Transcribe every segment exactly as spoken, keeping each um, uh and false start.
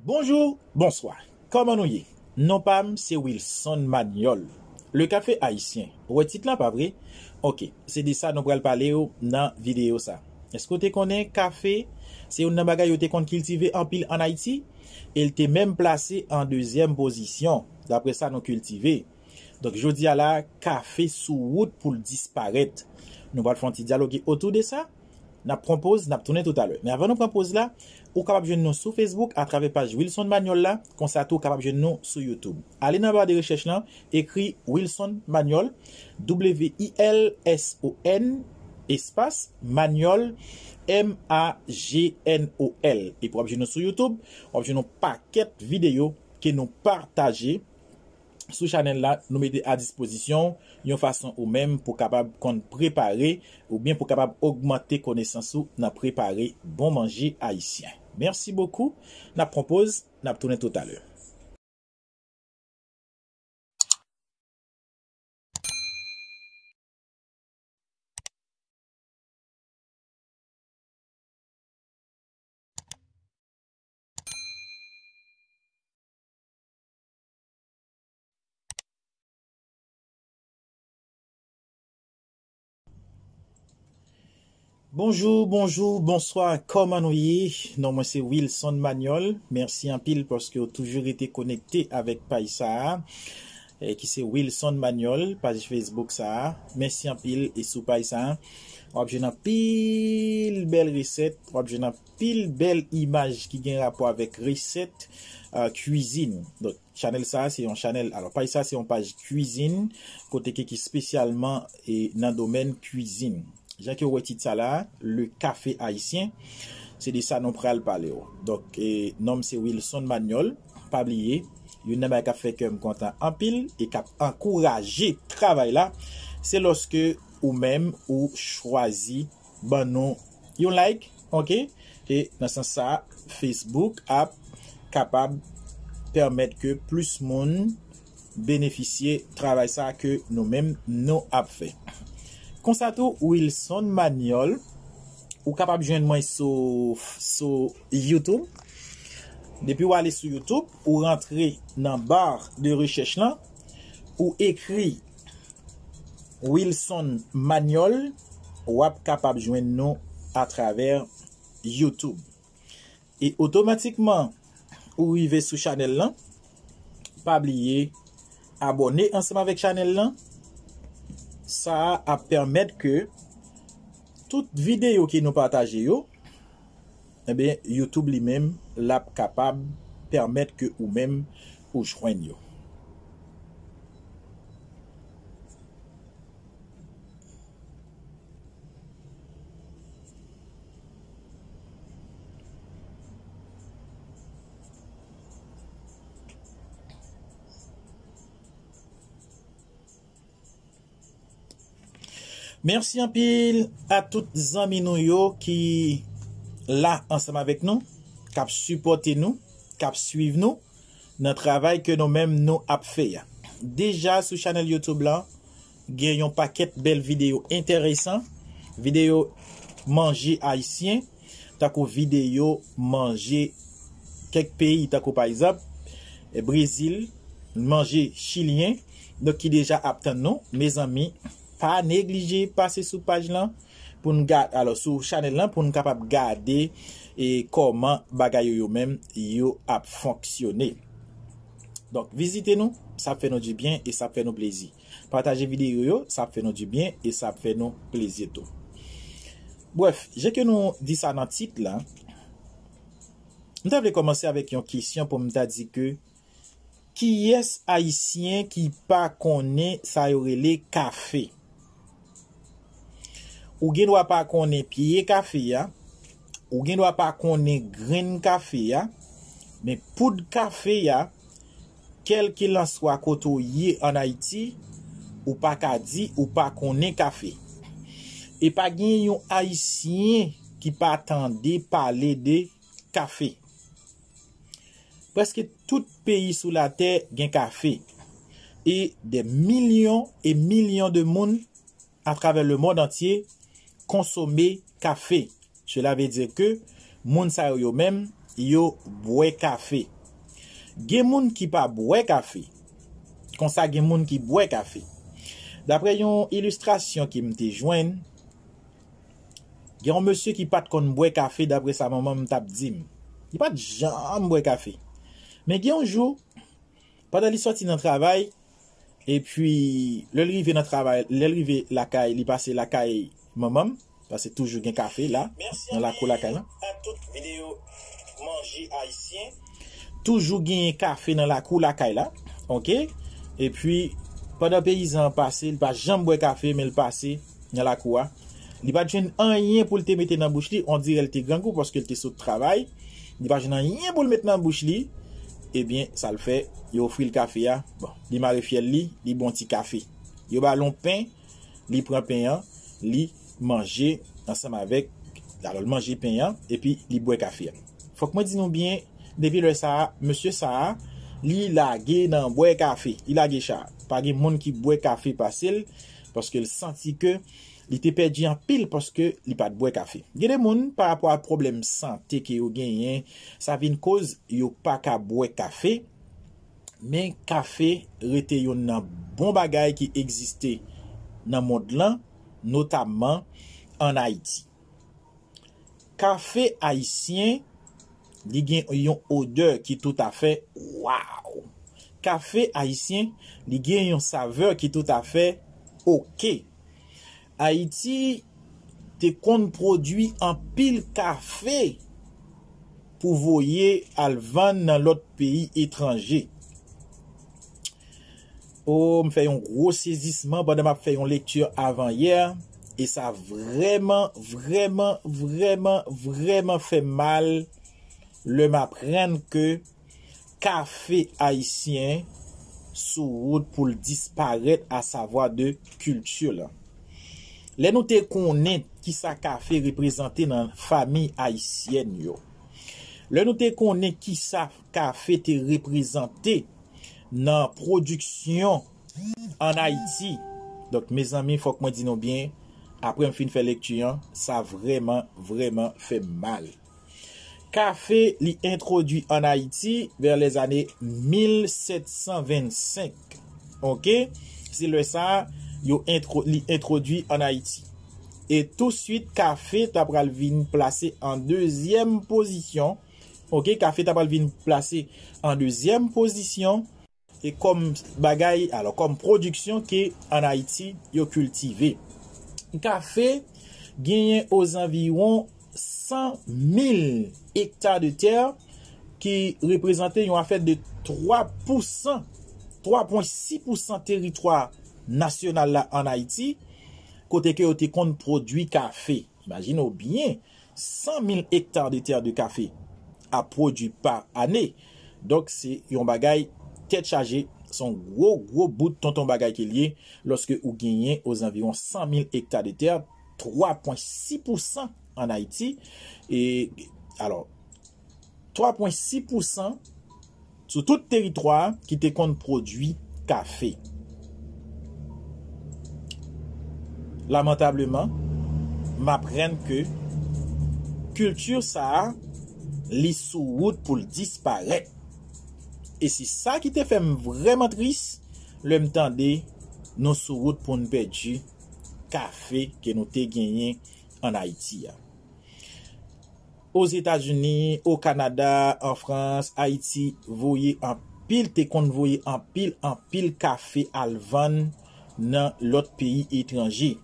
Bonjou, bonswa. Kòman nou ye? Non pa m se Wilson Manuel. Le Café Haïtien. Ou wè tit lan, pa vre? Oke, se de sa nou pral pale w nan videyo sa. Èske w te konnen kafe se youn nan bagay yo te konn kiltive anpil ann Ayiti? E l te menm plase an dezyèm pozisyon, dapre sa nou kiltive. Donk, jodi a la, kafe sou wout pou l disparèt. Nou pral fè yon ti dyaloge otou de sa. N ap pran poz, n ap tounen toutalè. Men avan nou pran poz la, ou kapab jwenn nou sou Facebook atravè paj Wilson Manuel la, konsa tou ou kapab jwenn nou sou YouTube. Ale nan ba de rechèch lan, ekri Wilson Manuel, W I L S O N, espas, Manuel, M A G N O L. Epi w ap jwenn nou sou YouTube, w ap jwenn yon pakèt videyo ke nou pataje sou chanèl la, nou mete a dispozisyon w yon fason ou menm pou kapab konn prepare oubyen pou kapab ogmante konesans ou nan prepare bon manje ayisyen. Mèsi bokou. N ap pran poz, n ap tounen toutalè. Bonjou, bonjou, bonswa, kòman nou ye? Non mwen se Wilson Manuel. Mèsi anpil paske w toujou rete konekte avèk paj sa a, eh, ki se Wilson Manuel, paj Facebook sa a. Mèsi anpil, e sou paj sa a, w ap jwenn anpil bèl resèt, w ap jwenn anpil bèl imaj ki gen rapò avèk resèt, ah, kwizin. Donk, chanèl sa a se yon chanèl, alò, paj sa a se yon paj kwizin, kote ke ki espesyalman, e, nan domèn kwizin. Jan ke w wè tit sa la, Le Café Haïtien, se de sa nou pral pale w. Donk, e, non m se Wilson Manuel. Pa bliye, youn nan bagay k ap fè kè m kontan anpil e k ap ankouraje travay la, se lòske ou menm ou chwazi ban nou yon like, oke? E nan sans sa, Facebook ap kapab pèmèt ke plis moun benefisye travay sa ke nou menm nou ap fè. Konsa tou, Wilson Manuel, ou kapab jwenn mwen sou, sou YouTube. Depi w ale sou YouTube, ou rantre nan bar de rechèch lan, ou ekri Wilson Manuel, w ap kapab jwenn nou atravè YouTube. E otomatikman, ou rive sou chanèl lan. Pa bliye abòne ansanm avèk chanèl lan. Sa a ap pèmèt ke tout videyo ke nou pataje yo, ebyen, YouTube li menm, l ap kapab pèmèt ke ou menm ou jwenn yo. Mèsi anpil a tout zanmi nou yo ki la ansanm avèk nou, k ap sipòte nou, k ap swiv nou nan travay ke nou menm nou ap fè a. Deja sou chanèl YouTube lan, gen yon pakèt bèl videyo enteresan, videyo manje ayisyen, tankou videyo manje kèk peyi, tankou pa egzanp, eh, Brezil, manje chilyen, donk ki deja ap tann nou. Mezanmi, pa neglije pase sou paj lan pou n gade, alò, sou chanèl lan pou n kapab gade e kòman bagay yo, yo menm yo ap fonksyone. Donk, vizite nou, sa ap fè nou dibyen e sa ap fè nou plezi. Pataje videyo yo, sa ap fè nou dibyen e sa ap fè nou plezi tou. Brèf, jan ke nou di sa nan tit la, m ta vle kòmanse avèk yon kesyon pou m ta di ke, kiyès ayisyen ki pa konnen sa yo rele kafe? Ou gen dwa pa konnen pye kafe a, ou gen dwa pa konnen grenn kafe a, men poud kafe a, kèlkelanswa kote w ye ann Ayiti, ou pa ka di ou pa konnen kafe. E pa gen yon ayisyen ki pa tande pale de kafe. Prèske tout peyi sou latè gen kafe. E dè milyon e milyon de moun atravè lemonn antye konsome kafe. Sela vle di ke moun sa yo, yo menm, yo bwè kafe. Gen moun ki pa bwè kafe. Konsa, gen moun ki bwè kafe. Daprè yon ilistrasyon ke m te jwenn, gen yon mesye ki pa t konn bwè kafe, daprè sa manman m t ap di m. Li pa t janm bwè kafe. Men gen yon jou, pandan li sòti nan travay, epi lè l rive nan travay, lè l rive lakay, li pase lakay manman m, paske toujou gen kafe la, nan lakou lakay la. Toujou gen kafe nan lakou lakay la, oke? Epi, pandan peyizan an pase, li pa janm bwè kafe, men l pase nan lakou a. Li pa t jwenn anyen pou l te mete nan bouch li, on dirè l te grangou paske l te sot travay. Li pa jwenn anyen pou l met nan bouch li. Ebyen, sa l fè, yo ofri l kafe a. Bon, li mare fyèl li, li bwè yon ti kafe. Yo ba l yon pen, li pran pen an, li manje ansanm avèk, alò, l manje pen an, epi li bwè kafe a. Fòk mwen di nou byen, depi lè sa a, mesye sa a, li lage nan bwè kafe, li lage cha. Pa gen moun ki bwè kafe pase l, paske l santi ke li te pèdi anpil paske li pa t bwè kafe. Gen de moun, pa rapò a pwoblèm sante ke yo genyen, sa vin koz yo pa ka bwè kafe, men kafe rete youn nan bon bagay ki egziste nan mond lan, notamman ann Ayiti. Kafe ayisyen, li gen yon odè ki toutafè waw. Kafe ayisyen, li gen yon savè ki toutafè oke. Ayiti te konn pwodui anpil kafe pou voye al vann nan lòt peyi etranje. O, m fè yon gwo sezisman pandan m ap fè yon lekti avan yè, e sa vrèman, vrèman, vrèman, vrèman fè m mal lè m aprann ke kafe ayisyen sou wout pou l disparèt, asavwa de kilti l. Lè nou te konnen kisa kafe reprezante nan fanmi ayisyèn yo, lè nou te konnen kisa kafe te reprezante nan pwodiksyon ann Ayiti. Donk, mezanmi, fòk mwen di nou byen, apre m fin fè lekti an, sa vrèman, vrèman fè m mal. Kafe, li entwodui ann Ayiti vè lèzane mil sèt san vennsenk. Oke? Se lè sa a, yo entwo-, li entwodui ann Ayiti. E touswit, kafe ta pral vin plase an dezyèm pozisyon. Oke, kafe ta pral vin plase an dezyèm pozisyon. E kòm bagay, alò, kòm pwodiksyon ke ann Ayiti yo kiltive. Kafe genyen ozanviwon san mil ekta de tè ki reprezante yon afè de twa pousan, twa pwen sis pousan teritwa nasyonal la ann Ayiti, kote ke yo te konn pwodui kafe. Imajine w byen, san mil ekta de tè de kafe ap pwodui pa ane. Donk, se yon bagay tèt chaje, se yon gwo, gwo bout tonton bagay ke l ye, lòske ou genyen ozanviwon san mil ekta de tè, twa pwen sis pousan ann Ayiti. E, alò, twa pwen sis pousan sou tout teritwa a ki te konn pwodui kafe. Lamantableman, m aprann ke kilti sa a, li sou wout pou l disparèt. E se sa ki te fè m vrèman tris lè m tande nou sou wout pou n pèdi kafe ke nou te genyen ann Ayiti a. Ozetazini, o Kanada, an Frans, Ayiti voye anpil, te konn voye anpil, anpil kafe al vann nan lòt peyi etranje.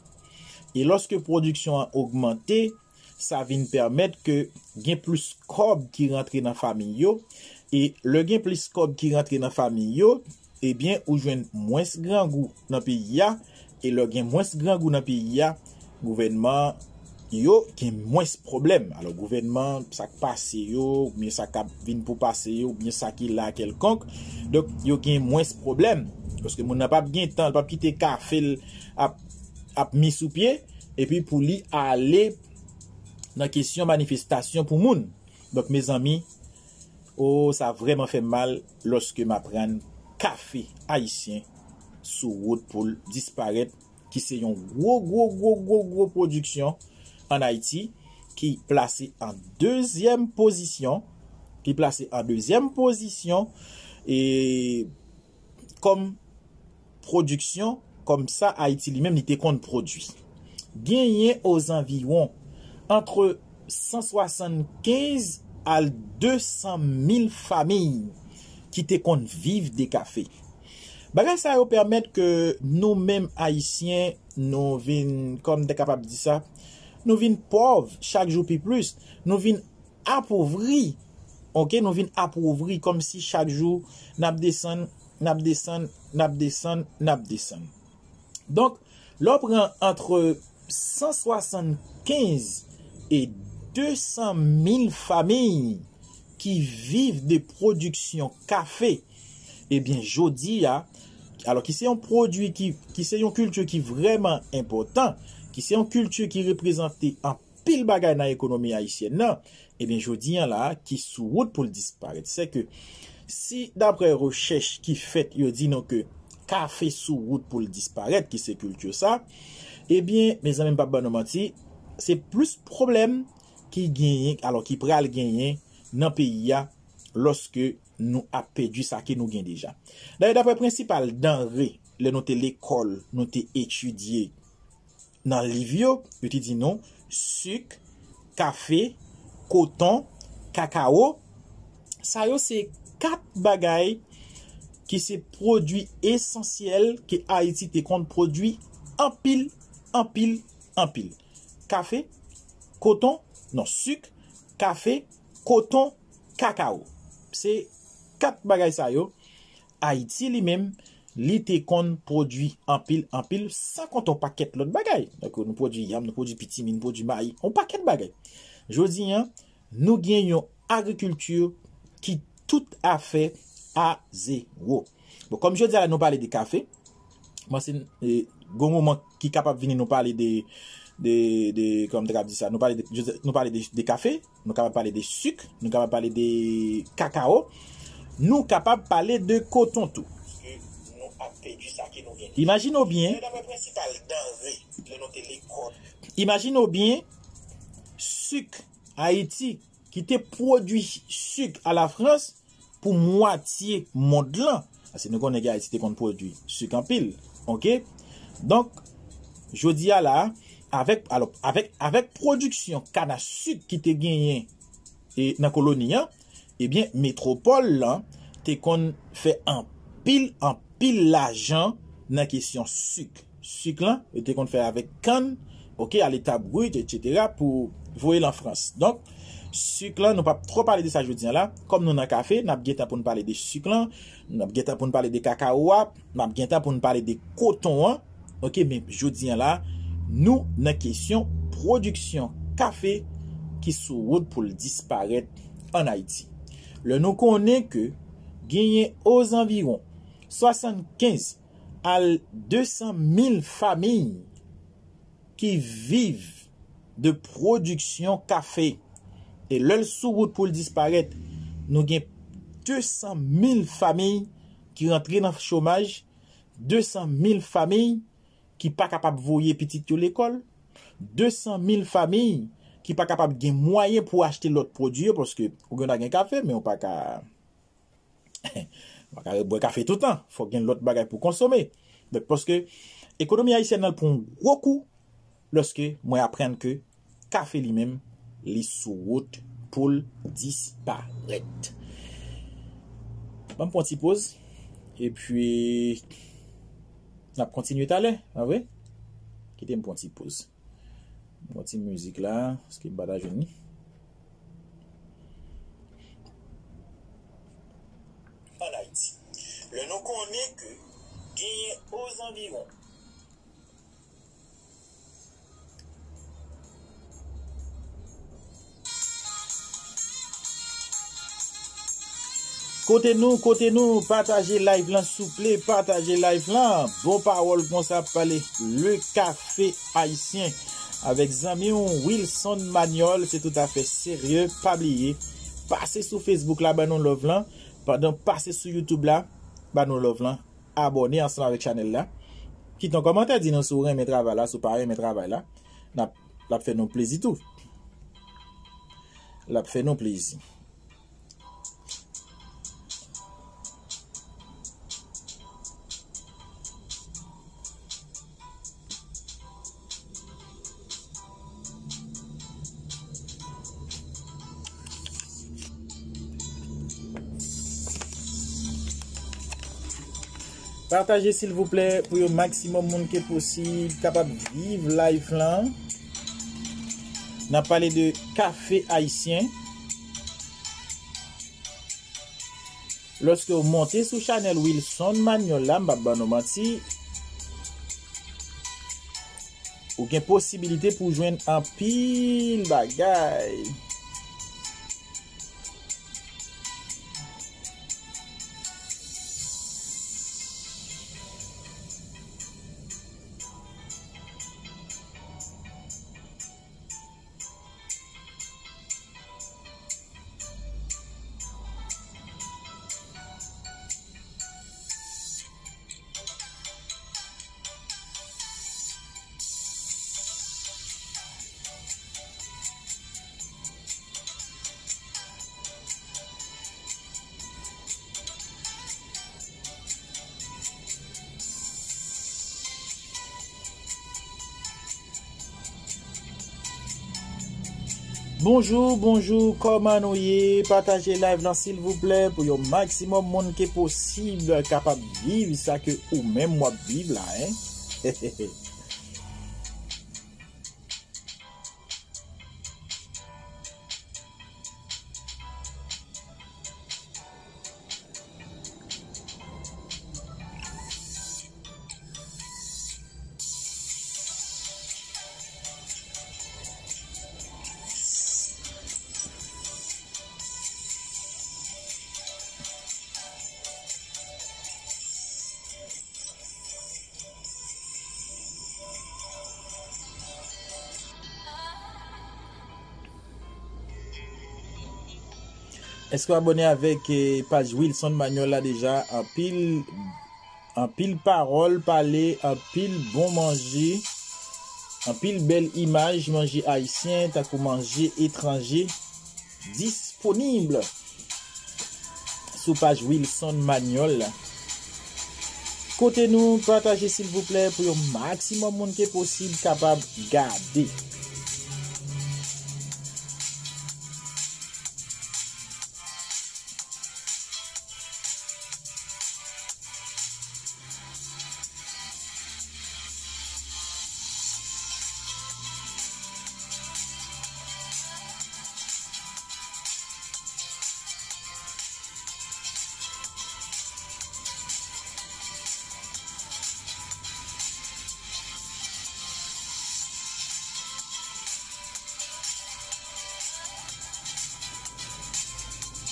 E lòske pwodiksyon an ogmante, sa vin pèmèt ke gen plis kòb ki rantre nan fanmi yo. E lè gen plis kòb ki rantre nan fanmi yo, ebyen, ou jwenn mwens grangou nan peyi a. E lè gen mwens grangou nan peyi a, gouvènman yo gen mwens pwoblèm. Alò, gouvènman, sa k pase yo, oubyen sa k ap vin pou pase yo, oubyen sa ki la kèlkonk, donk, yo gen mwens pwoblèm. Paske moun nan p ap gen tan, l p ap kite kafe l ap, ap mi sou pye, epi pou li ale nan kesyon manifestasyon pou moun. Donk, mezanmi, o, sa vrèman fè m mal lòske m aprann kafe ayisyen sou wout pou l disparèt, ki se yon gwo, gwo, gwo, gwo, gwo pwodiksyon ann Ayiti, ki plase an dezyèm pozisyon ki plase an dezyèm pozisyon e kòm pwodiksyon, kòm sa Ayiti li menm li te konn pwodui. Genyen ozanviwon antre san swasann kenz al de san mil fanmi ki te konn viv de kafe. Bagay sa yo pèmèt ke nou menm Ayisyen, nou vin, kòm m te kapab di sa, nou vin pòv chak jou pi plis, nou vin apovri, oke, nou vin apovri kòmsi chak jou n ap desann, n ap desann, n ap desann, n ap desann. Donk, lè w pran antre san swasann kenz e de san mil fanmi ki viv de pwodiksyon kafe, ebyen, jodi a, alò ki se yon pwodui ki, ki se yon kilti ki vrèman enpòtan, ki se yon kilti ki reprezante anpil bagay nan ekonomi ayisyèn nan, ebyen, jodi a la, ki sou wout pou l disparèt. Se ke, si daprè rechèch ki fèt, yo di nou ke kafe sou wout pou l disparèt, ki se kilti sa, ebyen, mezanmi, m p ap ban nou manti, se plis pwoblèm ki genyen, alò ki pral genyen nan peyi a, lòske nou ap pèdi sa ke nou gen deja. Dayè, daprè prensipal danre, lè nou te lekòl, nou te etidye nan liv yo, yo te di nou, sik, kafe, koton, kakawo, sa yo se kat bagay ki se pwodui esansyèl ke Ayiti te konn pwodui anpil, anpil, anpil. Kafe, koton, non, sik, kafe, koton, kakawo. Se kat bagay sa yo, Ayiti li menm, li te konn pwodui anpil, anpil, san konte yon pakèt lòt bagay. Donk, nou pwodui yanm, nou pwodui pitimi, nou pwodui mayi, yon pakèt bagay. Jodi a, nou gen yon agrikilti ki toutafè a zewo. Bon, kòm jodi a la, nou pale de kafe, mwen se, e, gon moman ki kapab vini nou pale de, de, de, kòman m te kapab di sa, nou pale de, nou pale de, de kafe, nou kapab pale de sik, nou kapab pale de kakawo, nou kapab pale de koton tou. Imajine w byen, imajine w byen, sik Ayiti ki te pwodui sik a la Frans pou mwatye mond lan. Paske nou konnen ke Ayiti te konn pwodui sik anpil. Oke? Donk, jodi a la, avèk, alò, avèk, avèk pwodiksyon kann a sik ki te genyen e nan koloni an, ebyen, metwopòl lan te konn fè anpil, anpil lajan nan kesyon sik. Sik lan, yo te konn fè avèk kann, oke, a leta brit, etsetera, pou voye l an Frans. Donk, sik lan, nou p ap twò pale de sa jodi a la. Kòm nou nan kafe, n ap gen tan pou n pale de sik lan, n ap gen tan pou n pale de kakawo a, n ap gen tan pou n pale de koton an. Oke, men jodi a la, nou nan kesyon pwodiksyon kafe ki sou wout pou l disparèt ann Ayiti. Lè nou konnen ke genyen ozanviwon swasannkenz al de san mil fanmi ki viv de pwodiksyon kafe. E lè l sou wout pou l disparèt, nou gen de san mil fanmi ki rantre nan chomaj, de san mil fanmi ki pa kapab voye pitit yo lekòl, de san mil fanmi ki pa kapab gen mwayen pou achte lòt pwodui yo, paske ou gen dwa gen kafe, men ou pa ka, ou pa ka bwè kafe toutan. Fòk gen lòt bagay pou konsome. Donk, paske ekonomi ayisyèn nan pran yon gwo kou lòske mwen aprann ke kafe li menm, li sou wout pou l disparèt. Ban m pran ti poz, epi n ap kontinye talè, pa vre? Kite m pran ti poz. M pran ti mizik la, paske m pa ta jwenn li. Ann Ayiti. Lè nou konnen ke genyen ozanviwon Kote nou, kote nou, pataje live lan, souple, pataje live lan. Bon pawòl konsa ap pale. Le Café Haïtien avèk zanmi w Wilson Manuel, se toutafè serye. Pa bliye, pase sou Facebook la, ban nou love lan. Pandan w pase sou YouTube la, ban nou love lan. Abòne ansanm avèk chanèl la. Kite yon kòmantè, di nou si w renmen travay la, si w pa renmen travay la. N ap, l ap fè nou plezi tou. L ap fè nou plezi. Pataje silvouplè pou yon maksimòm moun ke posib kapab viv live lan. N ap pale de kafe ayisyen. Lòske w monte sou chanèl Wilson Manuel la, m p ap ban nou manti, ou gen posibilite pou w jwenn anpil bagay. Bonjou, bonjou, kòman nou ye? Pataje live lan silvouplè pou yon maksimòm moun ke posib kapab viv sa ke ou menm w ap viv la, en. Èske w abòne avèk, eh, paj Wilson Manuel la deja? Anpil, anpil pawòl pale, anpil bon manje, anpil bèl imaj manje ayisyen, tankou manje etranje, disponib sou paj Wilson Manuel la. Kote nou, pataje silvouplè pou yon maksimòm moun ke posib kapab gade.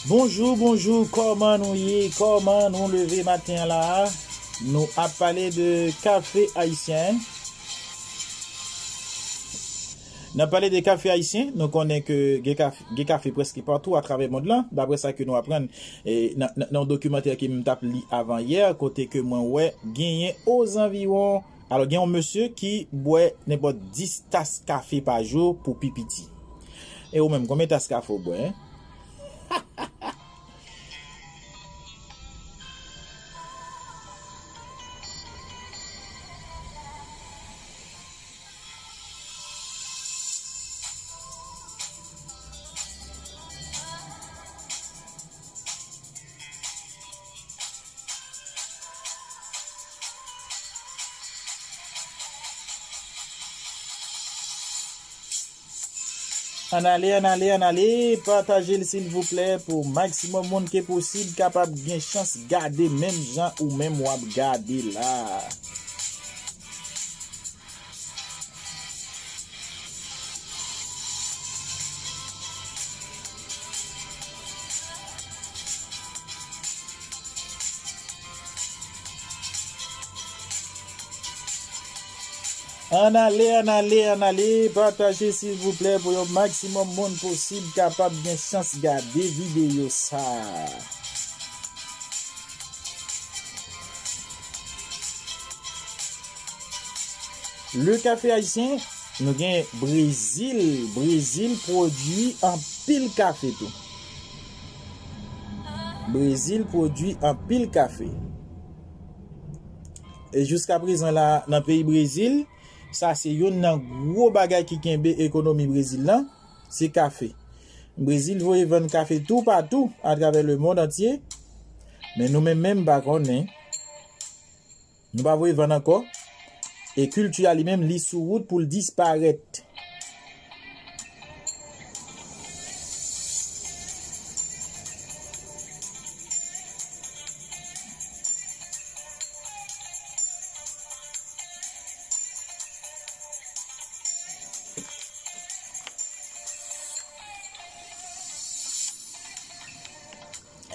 Bonjou, bonjou, kòman nou ye? Kòman nou leve maten an la a? Nou ap pale de kafe ayisyen. N ap pale de kafe ayisyen. Nou konnen ke gen kafe, gen kafe prèske patou atravè mond lan, daprè sa ke nou aprann, e, nan, nan, nan yon dokimantè ke m t ap li avan yè, kote ke mwen wè genyen ozanviwon, alò, gen yon mesye ki bwè nenpòt dis tas kafe pa jou pou pi piti. E ou menm, konbyen tas kafe w bwè, en? Ann ale, ann ale, ann ale, pataje l silvouplè pou maksimòm moun ke posib kapab gen chans gade menm jan ou menm w ap gade la. Ann ale, ann ale, ann ale, pataje silvouplè pou yon maksimòm moun posib kapab gen chans gade videyo sa a. Le kafe ayisyen, nou gen Brezil. Brezil pwodui anpil kafe tou. Brezil pwodui anpil kafe. E jiska prezan la, nan peyi Brezil, sa se youn nan gwo bagay ki kenbe ekonomi Brezil lan, se kafe. Brezil voye vann kafe toupatou atravè lemonn antye, men nou menm menm pa konnen. Nou pa voye vann ankò. E kilti a li menm, li sou wout pou l disparèt.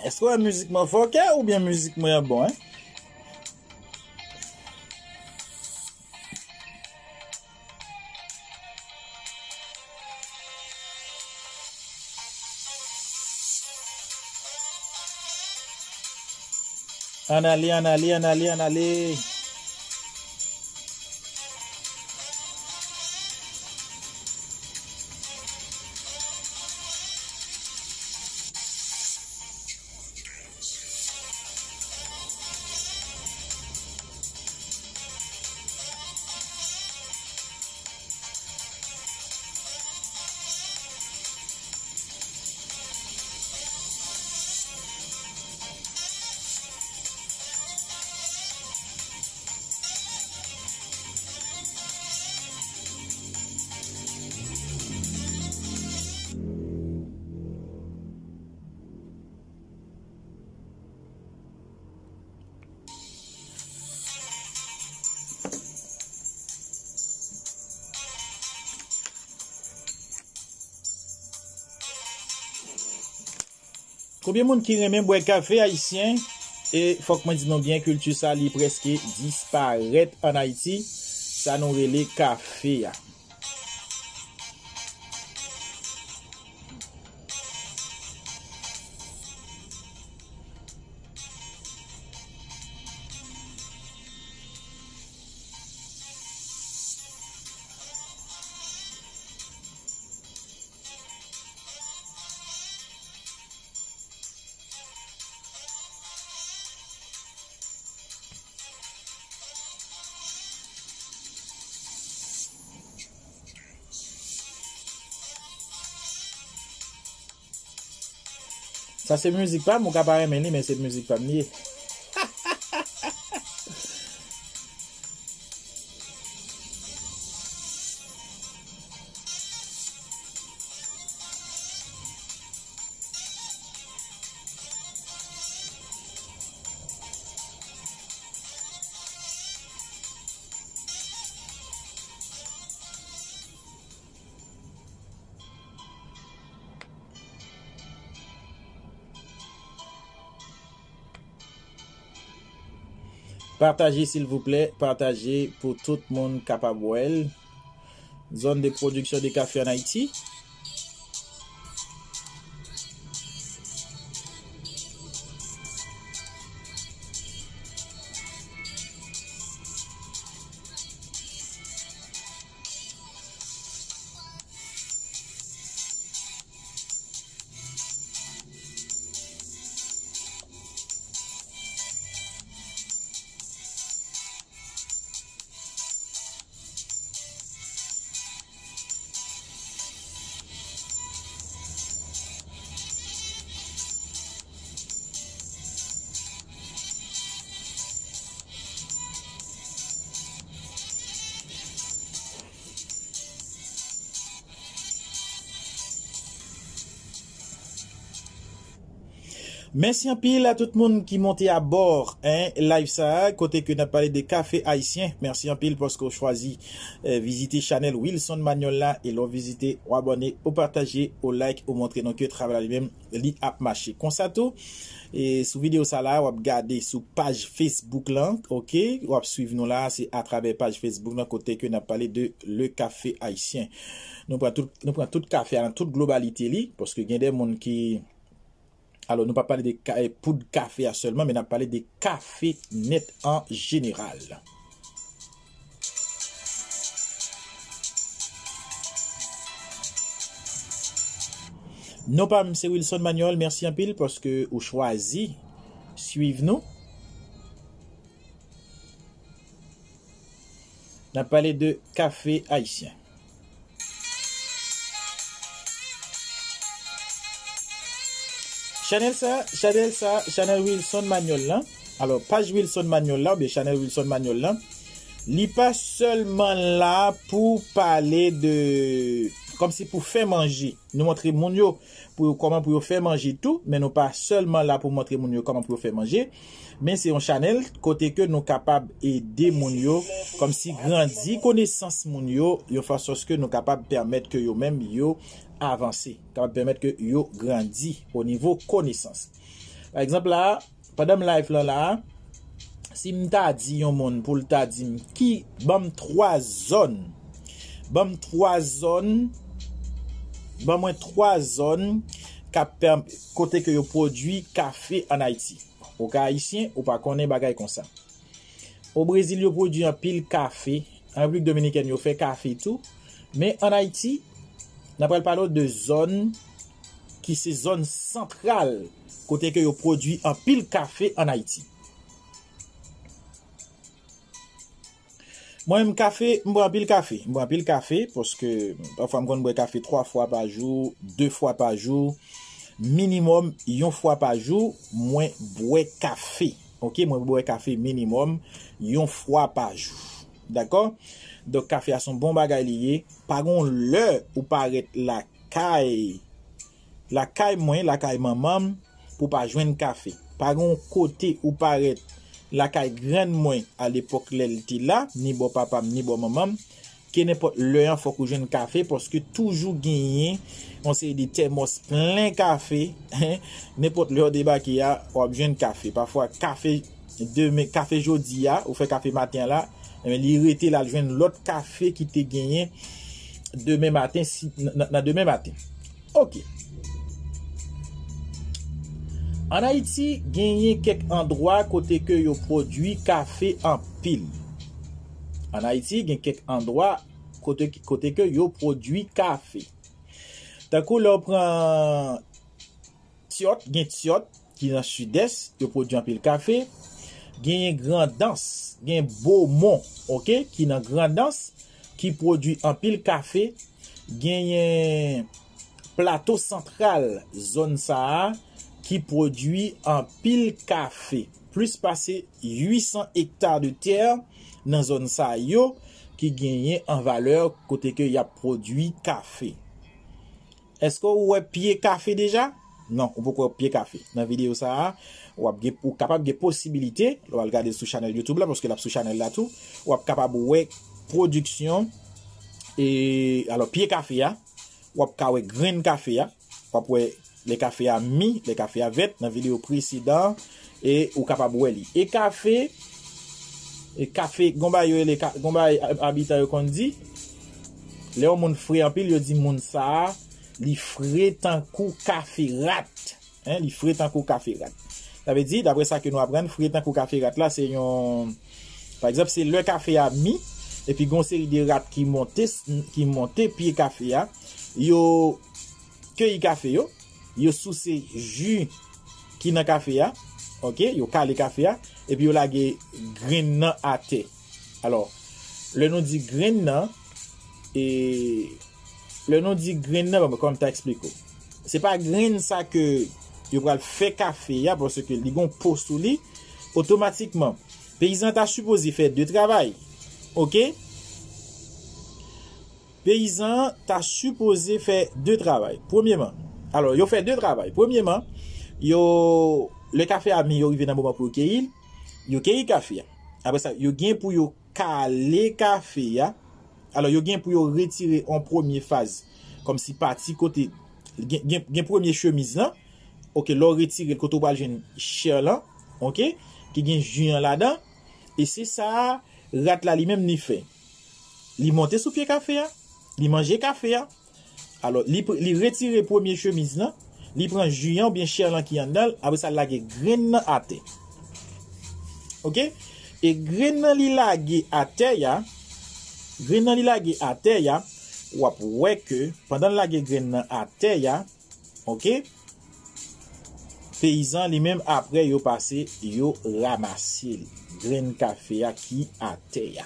Èske w wè mizik mwen fòkè oubyen mizik mwen an bon, en? Ann ale, ann ale, ann ale, ann ale. Konbyen moun ki renmen bwè kafe ayisyen? E fòk mwen di nou byen, kilti sa li prèske disparèt ann Ayiti, sa nou rele kafe a. Sa se mizik pa m, ou ka pa renmen li, men se mizik pa m li ye. Pataje, silvouplè, pataje pou tout moun kapab wè l. Zone de production de café en Haïti. Mèsi anpil a tout moun ki monte abò, en, live sa a, kote ke n ap pale de kafe ayisyen. Mèsi anpil paske w chwazi, eh, vizite chanèl Wilson Manuel la. E lè w vizite, w abòne, w pataje, w like, w montre nou ke travay la li menm, li ap mache. Konsa tou, e sou videyo sa la, w ap gade sou paj Facebook lan, oke? W ap swiv nou la, se atravè paj Facebook lan, kote ke n ap pale de Le Café Haïtien. Nou pran tout, nou pran tout kafe a nan tout globalite li, paske gen de moun ki, alò, nou pa pale de ka-, eh, poud kafe a sèlman, men n ap pale de kafe nèt an jeneral. Non pa m se Wilson Manuel, mèsi anpil paske ou chwazi swiv nou. N ap pale de kafe ayisyen. Chanèl sa, chanèl sa, chanèl Wilson Manuel lan. Alò, paj Wilson Manuel la, oubyen chanèl Wilson Manuel la, li pa sèlman la pou pale de, kòmsi pou fè manje. Nou montre moun yo pou yo, kòman pou yo fè manje tou, men nou pa sèlman la pou montre moun yo kòman pou yo fè manje, men se yon chanèl kote ke nou kapab ede moun yo, kòmsi grandi konesans moun yo, yon fason ke nou kapab pèmèt ke yo menm yo avanse, kapab pèmèt ke yo grandi o nivo konesans. Pa egzanp la, pandan m live lan la, si m ta di yon moun pou l ta di m ki, ban m twa zòn, ban m twa zòn, ban mwen twa zòn k ap pèm-, kote ke yo pwodui kafe ann Ayiti. Ou ka ayisyen, ou pa konnen bagay konsa. O Brezil, yo pwodui anpil kafe. An Repiblik Dominikèn, yo fè kafe tou. Men ann Ayiti, n ap pral pale w de zòn ki se zòn santral, kote ke yo pwodui anpil kafe ann Ayiti. Mwen menm, kafe, m bwè anpil kafe. M bwè anpil kafe, paske pafwa m konn bwè kafe twa fwa pa jou, de fwa pa jou, minimòm yon fwa pa jou, mwen bwè kafe. Oke, mwen bwè kafe minimòm yon fwa pa jou. Dakò? Donk, kafe a se yon bon bagay li ye. Pa gen yon lè ou parèt lakay, lakay mwen, lakay manman m, pou pa jwenn kafe. Pa gen yon kote ou parèt lakay grann mwen alepòk lè l te la, ni bò papa m, ni bò manman m, ke nenpòt lè an fòk ou jwenn kafe, paske toujou genyen yon seri de tèmòs plen kafe. Nenpòt lè w debake a, w ap jwenn kafe. Pafwa, kafe demen, kafe jodi a, ou fè kafe maten an la, ebyen, li rete la, l jwenn lòt kafe ki te genyen demen maten, si, nan, nan demen maten. Oke. Ann Ayiti, genyen kèk andwa kote ke yo pwodui kafe anpil. Ann Ayiti, gen kèk andwa kote, kote ke yo pwodui kafe. Tankou lè w pran Tyòt, gen Tyòt ki nan Sidès, yo pwodui anpil kafe. Genyen Grandans, gen Bomon, oke, ki nan Grandans, ki pwodui anpil kafe. Genyen Plato Santral, zòn sa a, ki pwodui anpil kafe. Plis pase uit san ekta de tè nan zòn sa yo ki genyen an valè kote ke y ap pwodui kafe. Èske w wè pye kafe deja? Non, ou poko wè pye kafe. Nan videyo sa a, w ap gen, ou kapab gen posibilite, lè w al gade sou chanèl YouTube la, paske l ap sou chanèl la tou, w ap kapab wè pwodiksyon, e, alò, pye kafe a, w ap ka wè grenn kafe a, w ap wè lè kafe a mi, lè kafe a vèt, nan videyo presedan, e ou kapab wè li. E kafe, e kafe, gon bagay yo rele ka-, gon bagay ab-, abitan yo konn di, lè yon moun fre anpil, yo di moun sa a, li fre tankou kafe rat. Hein, li fre tankou kafe rat. Sa vle di, daprè sa ke nou aprann, fre tankou kafe rat la, se yon, pa egzanp, se lè kafe a mi, epi gon seri de rat ki monte, ki monte pye kafe a, yo keyi kafe yo, yo souse ji ki nan kafe a, oke, yo kale kafe a, epi yo lage grenn nan atè. Alò, lè nou di grenn nan, e, lè nou di grenn nan, bon, kòman m ta eksplike w? Se pa grenn sa ke yo pral fè kafe a, paske li gon po sou li, otomatikman, peyizan ta sipoze fè de travay, oke? Peyizan an ta sipoze fè de travay. Premyeman, alò, yo fè de travay. Premyeman, yo, lè kafe a mi, yo rive nan moman pou yo keyi l, yo keyi kafe a. Apre sa, yo gen pou yo kale kafe a. Alò, yo gen pou yo retire yon premye faz, kòmsi pati kote, gen, gen, gen premye chemiz lan. Oke, lè w retire l, kote w pral jwenn chè lan, oke, ki gen ji an ladan. E se sa rat la li menm li fè. Li monte sou pye kafe a, li manje kafe a. Alò, li pr-, li retire premye chemiz lan, li pran ji an oubyen chè lan ki anndan l, apre sa, l lage grenn nan atè. Oke? E grenn nan li lage atè a, grenn nan li lage atè a, w ap wè ke pandan l lage grenn nan atè a, oke? Peyizan li menm, apre yo pase, yo ranmase l. Grenn kafe a ki atè a.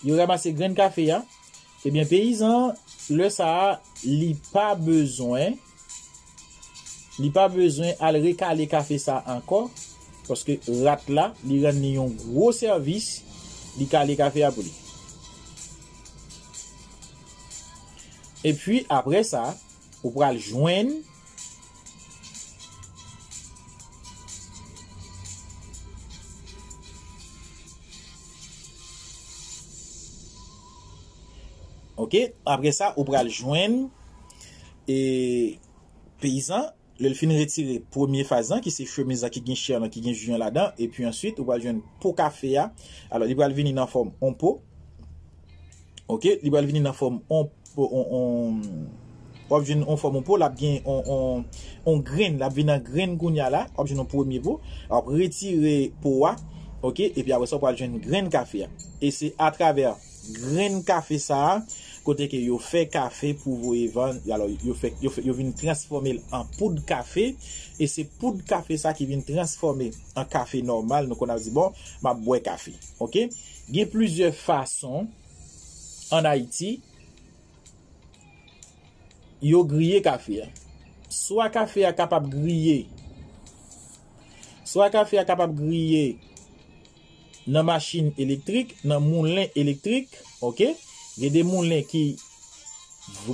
Yo ranmase grenn kafe a. Ebyen, peyizan, lè sa a, li pa bezwen, Li pa bezwen al rekale kafe sa ankò, paske rat la, li rann li yon gwo sèvis, li kale kafe a pou li. Epi, apre sa, ou pral jwenn Ok, apre sa, ou pral jwenn e peyizan, lè l fin retire premye faz lan, ki se chemiz lan ki gen chè lan, ki gen ji an ladan, epi answit, ou pral jwenn po kafe a. Alò, li pral vini nan fòm on po. Ok, li pral vini nan fòm on po, on, on, w ap jwenn on fòm on po, l ap gen on, on, on grenn, l ap vin an grenn kounye a la, w ap jwenn on premye po, w ap retire po a, ok, epi apre sa, w pral jwenn grenn kafe a. E se atravè grenn kafe sa a, kote ke yo fè kafe pou voye vann, alò, yo fè, yo fè, yo vin transfòme l an poud kafe, e se poud kafe sa ki vin transfòme an kafe nòmal, nou konn ap di, bon, m ap bwè kafe, ok? Gen plizyè fason ann Ayiti, yo griye kafe a. Swa kafe a kapab griye, swa kafe a kapab griye nan machin elektrik, nan moulen elektrik, ok? Gen de moulen ki,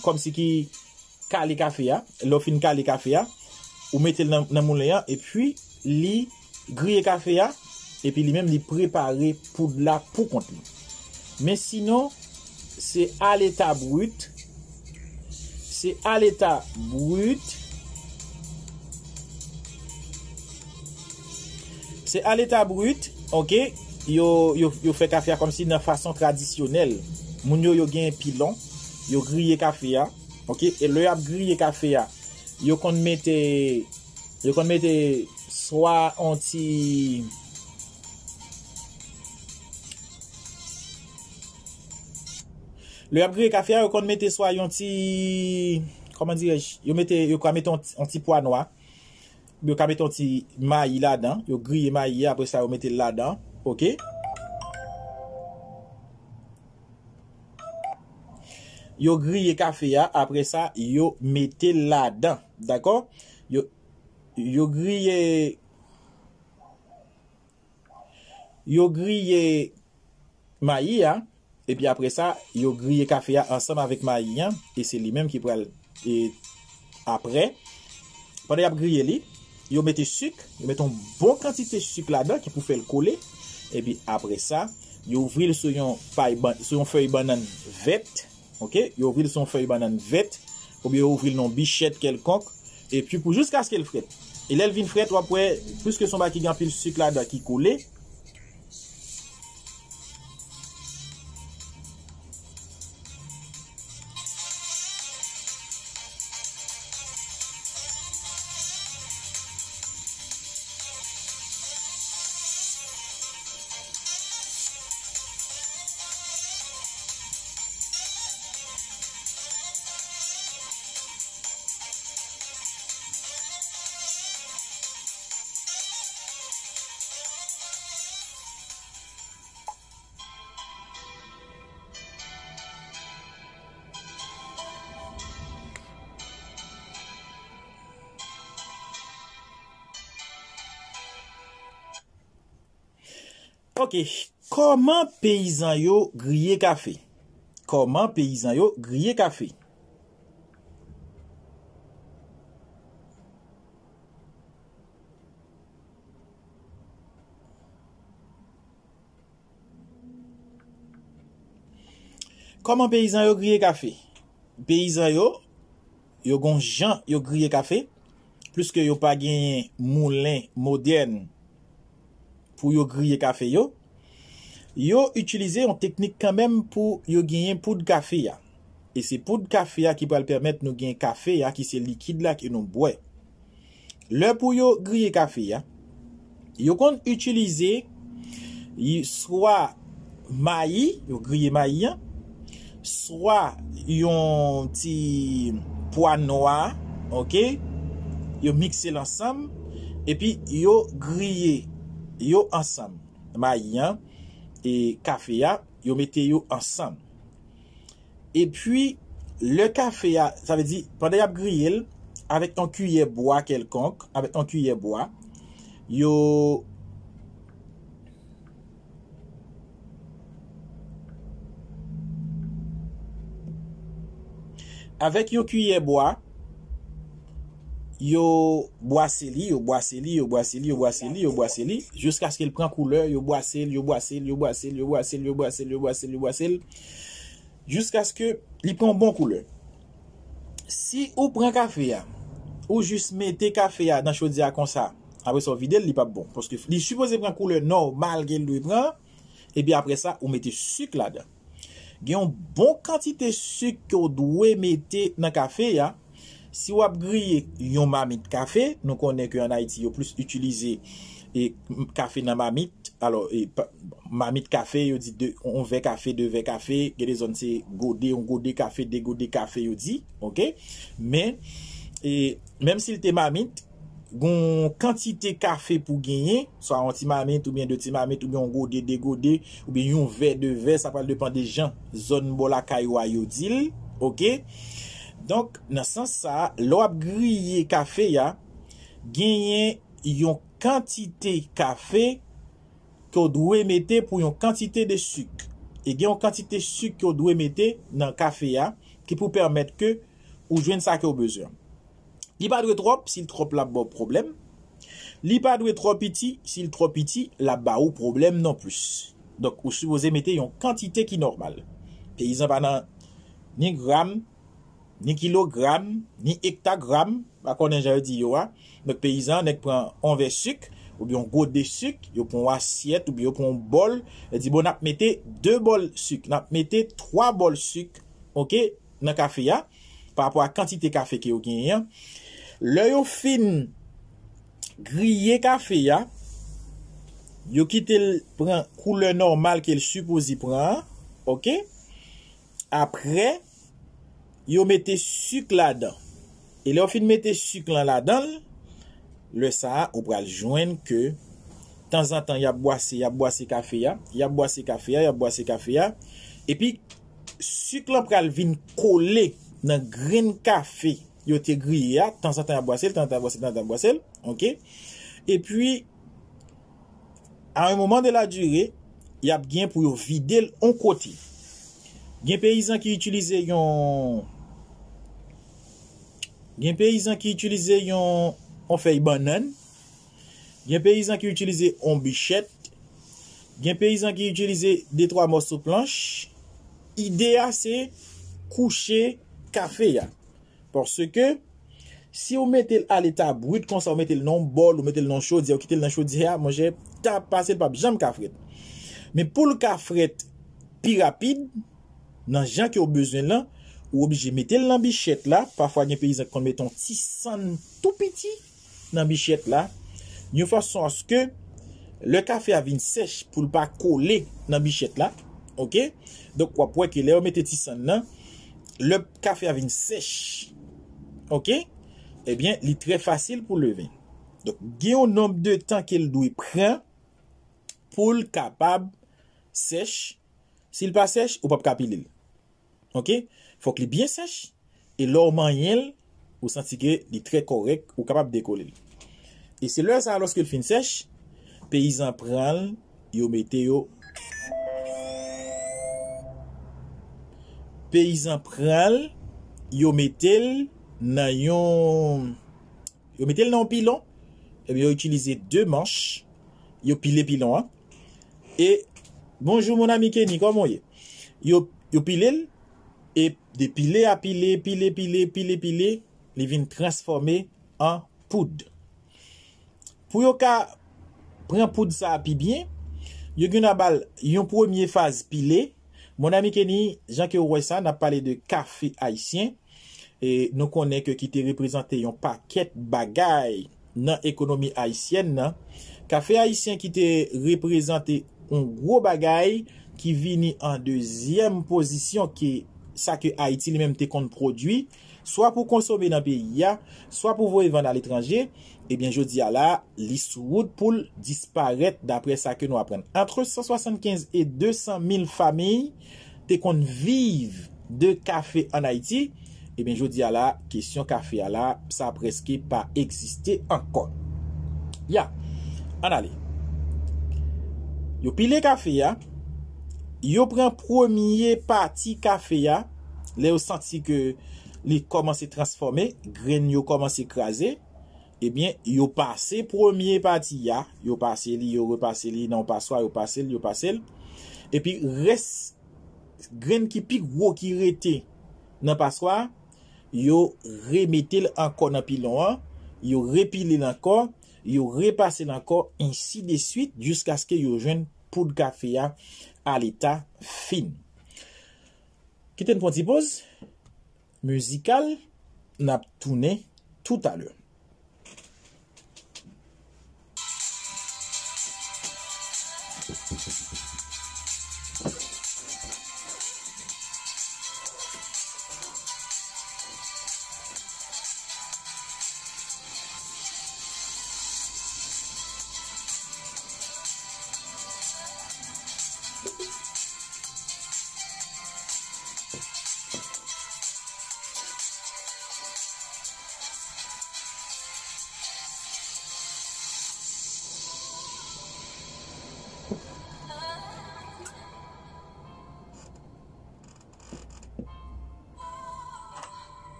kòmsi ki kale kafe a. Lè w fin kale kafe a, ou mete l nan, nan moulen an, epi li griye kafe a, epi li menm li prepare poud la pou kont li. Men sinon, se a leta brit, se a leta brit, se a leta brit, ok, yo, yo, yo fè kafe a kòmsi nan fason tradisyonèl. Moun yo, yo gen pilon, yo griye kafe a, ok, e lè y ap griye kafe a, yo konn mete, yo konn mete swa on ti, lè y ap griye kafe a, yo konn mete swa yon ti, kòman dirèj, yo mete, yo ka mete on ti, on ti pwa nwa, yo ka mete on ti mayi ladan, yo griye mayi a, apre sa yo mete l ladan, ok? Yo griye kafe a, apre sa, yo mete l ladan, dakò? Yo, yo griye, yo griye mayi a, epi apre sa, yo griye kafe a ansanm avèk mayi an, e se li menm ki pral, e apre, pandan y ap griye li, yo mete sik, yo mete yon bon kantite sik ladan ki pou fè l kole, epi apre sa, yo ouvri l sou yon pay ban-, sou yon fèy bannann vèt, ok, yo ouvri l sou yon fèy bannann vèt, oubyen yo ouvri l nan yon bichèt kèlkonk, epi pou jiskaske l frèt. E lè l vin frèt, w ap wè, piske se yon bagay ki gen anpil sik ladan ki kole, Ok, kòman peyizan yo griye kafe? Kòman peyizan yo griye kafe? Kòman peyizan yo griye kafe? Peyizan yo, yo gon jan yo griye kafe, pliske yo pa genyen moulen modèn pou yo griye kafe yo, yo itilize yon teknik kanmenm pou yo genyen poud kafe a. E se poud kafe a ki pral pèmèt nou gen kafe a ki se likid la ke nou bwè. Lè pou yo griye kafe a, yo konn itilize y-, swa mayi, yo griye mayi an, swa yon ti pwa nwa, ok? Yo mikse l ansanm, epi yo griye yo ansanm. Mayi an e kafe a, yo mete yo ansanm. Epi, lè kafe a, sa vle di, pandan y ap griye l, avèk yon kiyè bwa kèlkonk, avèk yon kiyè bwa, yo avèk yon kiyè bwa, yo bwase li, yo bwase li, yo bwase li, yo bwase li, yo bwase li, jiskaske l pran koulè, yo bwase l, yo bwase l, yo bwase l, yo bwase l, yo bwase l, yo bwase l, yo bwase l, yo bwase l, jiskaske li pran yon bon koulè. Si ou pran kafe a, ou jis mete kafe a nan chodyè a konsa, apre sa w vide l, li p ap bon. Paske li sipoze pran koulè nòmal ke l dwe pran, epi apre sa, ou mete sik ladan. Gen yon bon kantite sik ke w dwe mete nan kafe a. Si w ap griye yon mamit kafe, nou konnen ke ann Ayiti, yo plis itilize e, kafe nan mamit. Alò, e, pa- mamit kafe, yo di de, yon vè kafe, de vè kafe, gen de zòn se gode, yon gode kafe, de gode kafe, yo di, oke? Men, e, menm si l te mamit, gon kantite kafe pou genyen, swa yon ti mamit, oubyen de ti mamit, oubyen yon gode, de gode, oubyen yon vè, de vè, sa pral depann de jan zòn bò lakay ou a yo di l, oke? Donk, nan sans sa a, lè w ap griye kafe a, genyen yon kantite kafe ke w dwe mete pou yon kantite de sik. E gen yon kantite sik ke w dwe mete nan kafe a ki pou pèmèt ke ou jwenn sa ke w bezwen. Li pa dwe twòp, si l twòp l ap ba w pwoblèm. Li pa dwe twò piti, si l twò piti l ap ba ou pwoblèm non plis. Donk, ou sipoze mete yon kantite ki nòmal. Peyizan pa nan ni gram, ni kilogram, ni ektagram, pa konnen jan yo di yo a. Donk, peyizan, nèg pran yon vè sik, oubyen yon gode sik, yo pran yon asyèt, oubyen yo pran yon bòl, yo di, bon, n ap mete de bòl sik, n ap mete twa bòl sik, oke, nan kafe a, pa rapò a kantite kafe ke yo genyen an. Lè yo fin griye kafe a, yo kite l pran koulè nòmal ke l sipoze pran an, oke? Apre, yo mete sik ladan. E lè yo fin mete sik lan ladan l, lè sa a, ou pral jwenn ke tanzantan, y ap bwase, y ap bwase kafe a, y ap bwase kafe a, y ap bwase kafe a. Epi, sik lan pral vin kole nan grenn kafe yo te griye a. Tanzantan, y ap bwase l, tanzantan, y ap bwase l, tanzantan, y ap bwase l, oke? Epi, a yon moman de la dire, y ap gen pou yo vide l yon kote. Gen peyizan ki itilize yon, gen peyizan ki itilize yon, yon fèy bannann. Gen peyizan ki itilize yon bichèt. Gen peyizan ki itilize de twa mòso planch. Ide a se kouche kafe a. Paske si w mete l a leta brit konsa, w mete l nan yon bòl, ou mete l nan yon chodyè, ou kite l nan chodyè a, monchè, ta pase l p ap janm ka frèt. Men pou l ka frèt pi rapid, nan jan ke w bezwen l lan, ou oblije mete l nan bichèt la. Pafwa gen peyizan ki konn mete yon ti sann tou piti nan bichèt la, yon fason aske lè kafe a vin sèch pou l pa kole nan bichèt la, oke? Donk, w ap wè ke lè yo mete ti sann nan, lè kafe a vin sèch, oke? Ebyen, li trè fasil pou leve. Donk, gen yon nonb de tan ke l dwe pran pou l kapab sèch. Si l pa sèch, ou p ap ka pile l. Oke? Fòk li byen sèch. E lè w manyen l, ou santi ke li trè kòrèk, ou kapab dekole l. E se lè sa a, lòske l fin sèch, peyizan pran l, yo mete yo. Peyizan pran l, yo mete l nan yon, yo mete l nan yon pilon, epi yo itilize de manch, yo pile pilon an. E, bonjou, mon ami Kenny, kòman w ye? Yo, yo pile l, e de pile a pile, pile, pile, pile, pile, li vin transfòme an poud. Pou yo ka pran poud sa a pi byen, yo gen dwa ba l yon premye faz pile. Mon ami Kenny, jan ke w wè sa, n ap pale de kafe ayisyen. E nou konnen ke ki te reprezante yon pakèt bagay nan ekonomi ayisyèn nan. Kafe ayisyen ki te reprezante yon gwo bagay ki vini an dezyèm pozisyon ke sa ke Ayiti li menm te konn pwodui, swa pou konsome nan peyi a, swa pou voye vann aletranje, ebyen, jodi a la, li sou wout pou l disparèt, daprè sa ke nou aprann. Antre san swasannkenz e de san mil fanmi te konn viv de kafe ann Ayiti, Ebyen, jodi a la, kesyon kafe a la, sa prèske pa egziste ankò. Ya, ann ale. Yo pile kafe a, yo pran premye pati kafe a, lè yo santi ke li kòmanse transfòme, grenn yo kòmanse kraze, ebyen, yo pase premye pati a, yo pase li, yo repase li nan yon paswa, yo pase l, yo pase l. Epi rès grenn ki pi gwo ki rete nan paswa a, yo remete l ankò nan pilon an, yo repile l ankò, yo repase l ankò, ensi de swit, jiskaske yo jwenn poud kafe a a leta fin. Kite n pran ti poz mizikal, n ap tounen toutalè.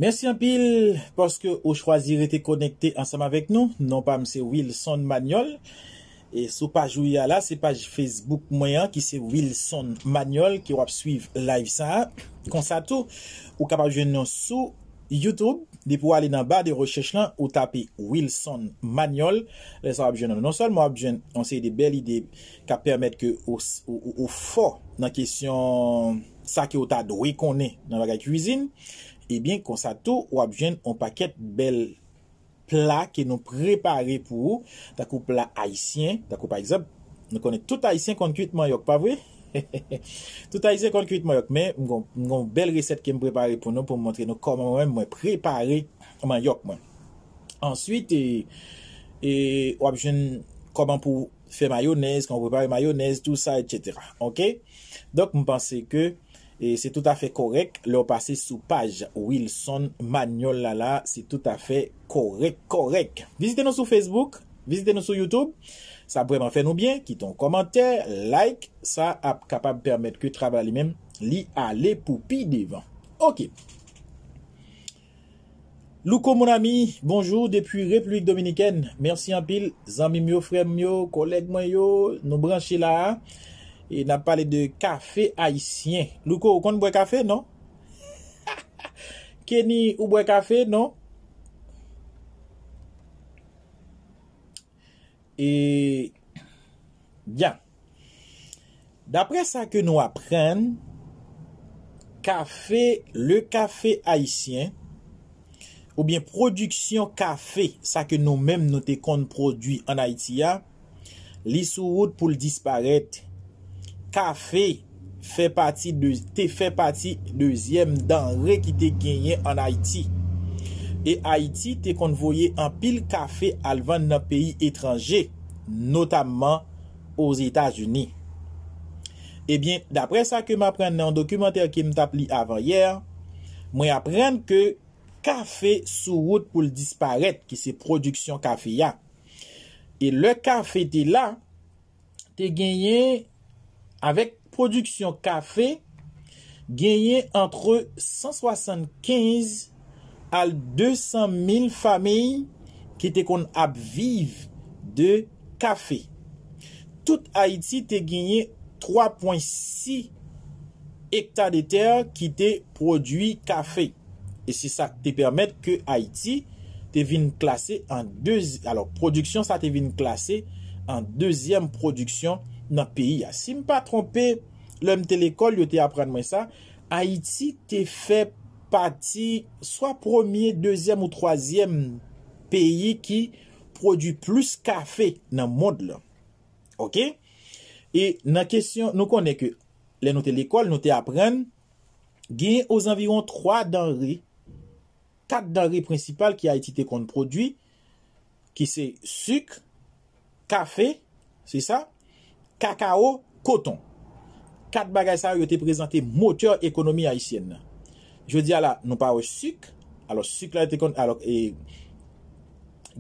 Mèsi anpil paske ou chwazi rete konekte ansanm avèk nou. Non pa m se Wilson Manuel. E sou paj ou ye a la, se paj Facebook mwen an ki se Wilson Manuel ke w ap swiv live sa a. Konsa tou, ou kapab jwenn nou sou YouTube. Depi w ale nan ba de rechèch lan, ou tape Wilson Manuel. Lè sa w ap jwenn nou. Non sèlman w ap jwenn yon seri de bèl ide k ap pèmèt ke ou, ou, ou, ou fò nan kesyon sa ke w ta dwe konnen nan bagay kwizin, ebyen, konsa tou, w ap jwenn yon pakèt bèl pla ke nou prepare pou ou, tankou pla ayisyen, tankou pa egzanp, nou konnen tout ayisyen konn kwit manyòk, pa vre? Tout ayisyen konn kwit manyòk, men m gon, m gon bèl resèt ke m prepare pou nou, pou m montre nou kòman mwen menm mwen prepare manyòk mwen. Answit, e, e, w ap jwenn kòman pou fè mayonèz, kòman prepare mayonèz, tou sa, etsetera. Oke? Donk, m panse ke, e, se toutafè kòrèk lè w pase sou paj Wilson Manuel la la, se toutafè kòrèk, kòrèk. Vizite nou sou Facebook, vizite nou sou YouTube. Sa ap vrèman fè nou byen. Kite yon kòmantè, like, sa ap kapab pèmèt ke travay la li menm, li ale pou pi devan. Oke. Louko, mon ami, bonjou depi Repiblik Dominikèn. Mèsi anpil, zanmi m yo, frè m yo, kòlèg mwen yo, nou branche la a. E n ap pale de kafe ayisyen. Louko, ou konn bwè kafe, non? Kenny, ou bwè kafe, non? E, byen. Daprè sa ke nou aprann, kafe, le kafe ayisyen, oubyen pwodiksyon kafe, sa ke nou menm nou te konn pwodui ann Ayiti a, li sou wout pou l disparèt. Kafe fè pati de, te fè pati dezyèm danre ki te genyen ann Ayiti. E Ayiti te konn voye anpil kafe al vann nan peyi etranje, notamman Ozetazini. Ebyen, daprè sa ke m aprann nan yon dokimantè ke m t ap li avan yè, mwen aprann ke kafe sou wout pou l disparèt, ki se pwodiksyon kafe a. E lè kafe te la, te genyen, avèk pwodiksyon kafe, genyen antre san swasannkenz al de san mil fanmi ki te konn ap viv de kafe. Tout Ayiti te genyen twa pwen sis ekta de tè ki te pwodui kafe. E se sa k te pèmèt ke Ayiti te vin klase an dezi-, alò, pwodiksyon sa te vin klase an dezyèm pwodiksyon nan peyi a. Si m pa twonpe, lè m te lekòl, yo te aprann mwen sa, Ayiti te fè pati swa premye, dezyèm ou twazyèm peyi ki pwodui plis kafe nan mond lan. Oke? E nan kesyon, nou konnen ke lè nou te lekòl, nou te aprann gen ozanviwon twa danre, kat danre prensipal ke Ayiti te konn pwodui, ki se sik, kafe, se sa, kakao, koton. Kat bagay sa yo, yo te prezante motè ekonomi ayisyèn nan. Jodi a la, nou pa wè sik. Alò, sik la te konn, alò, e,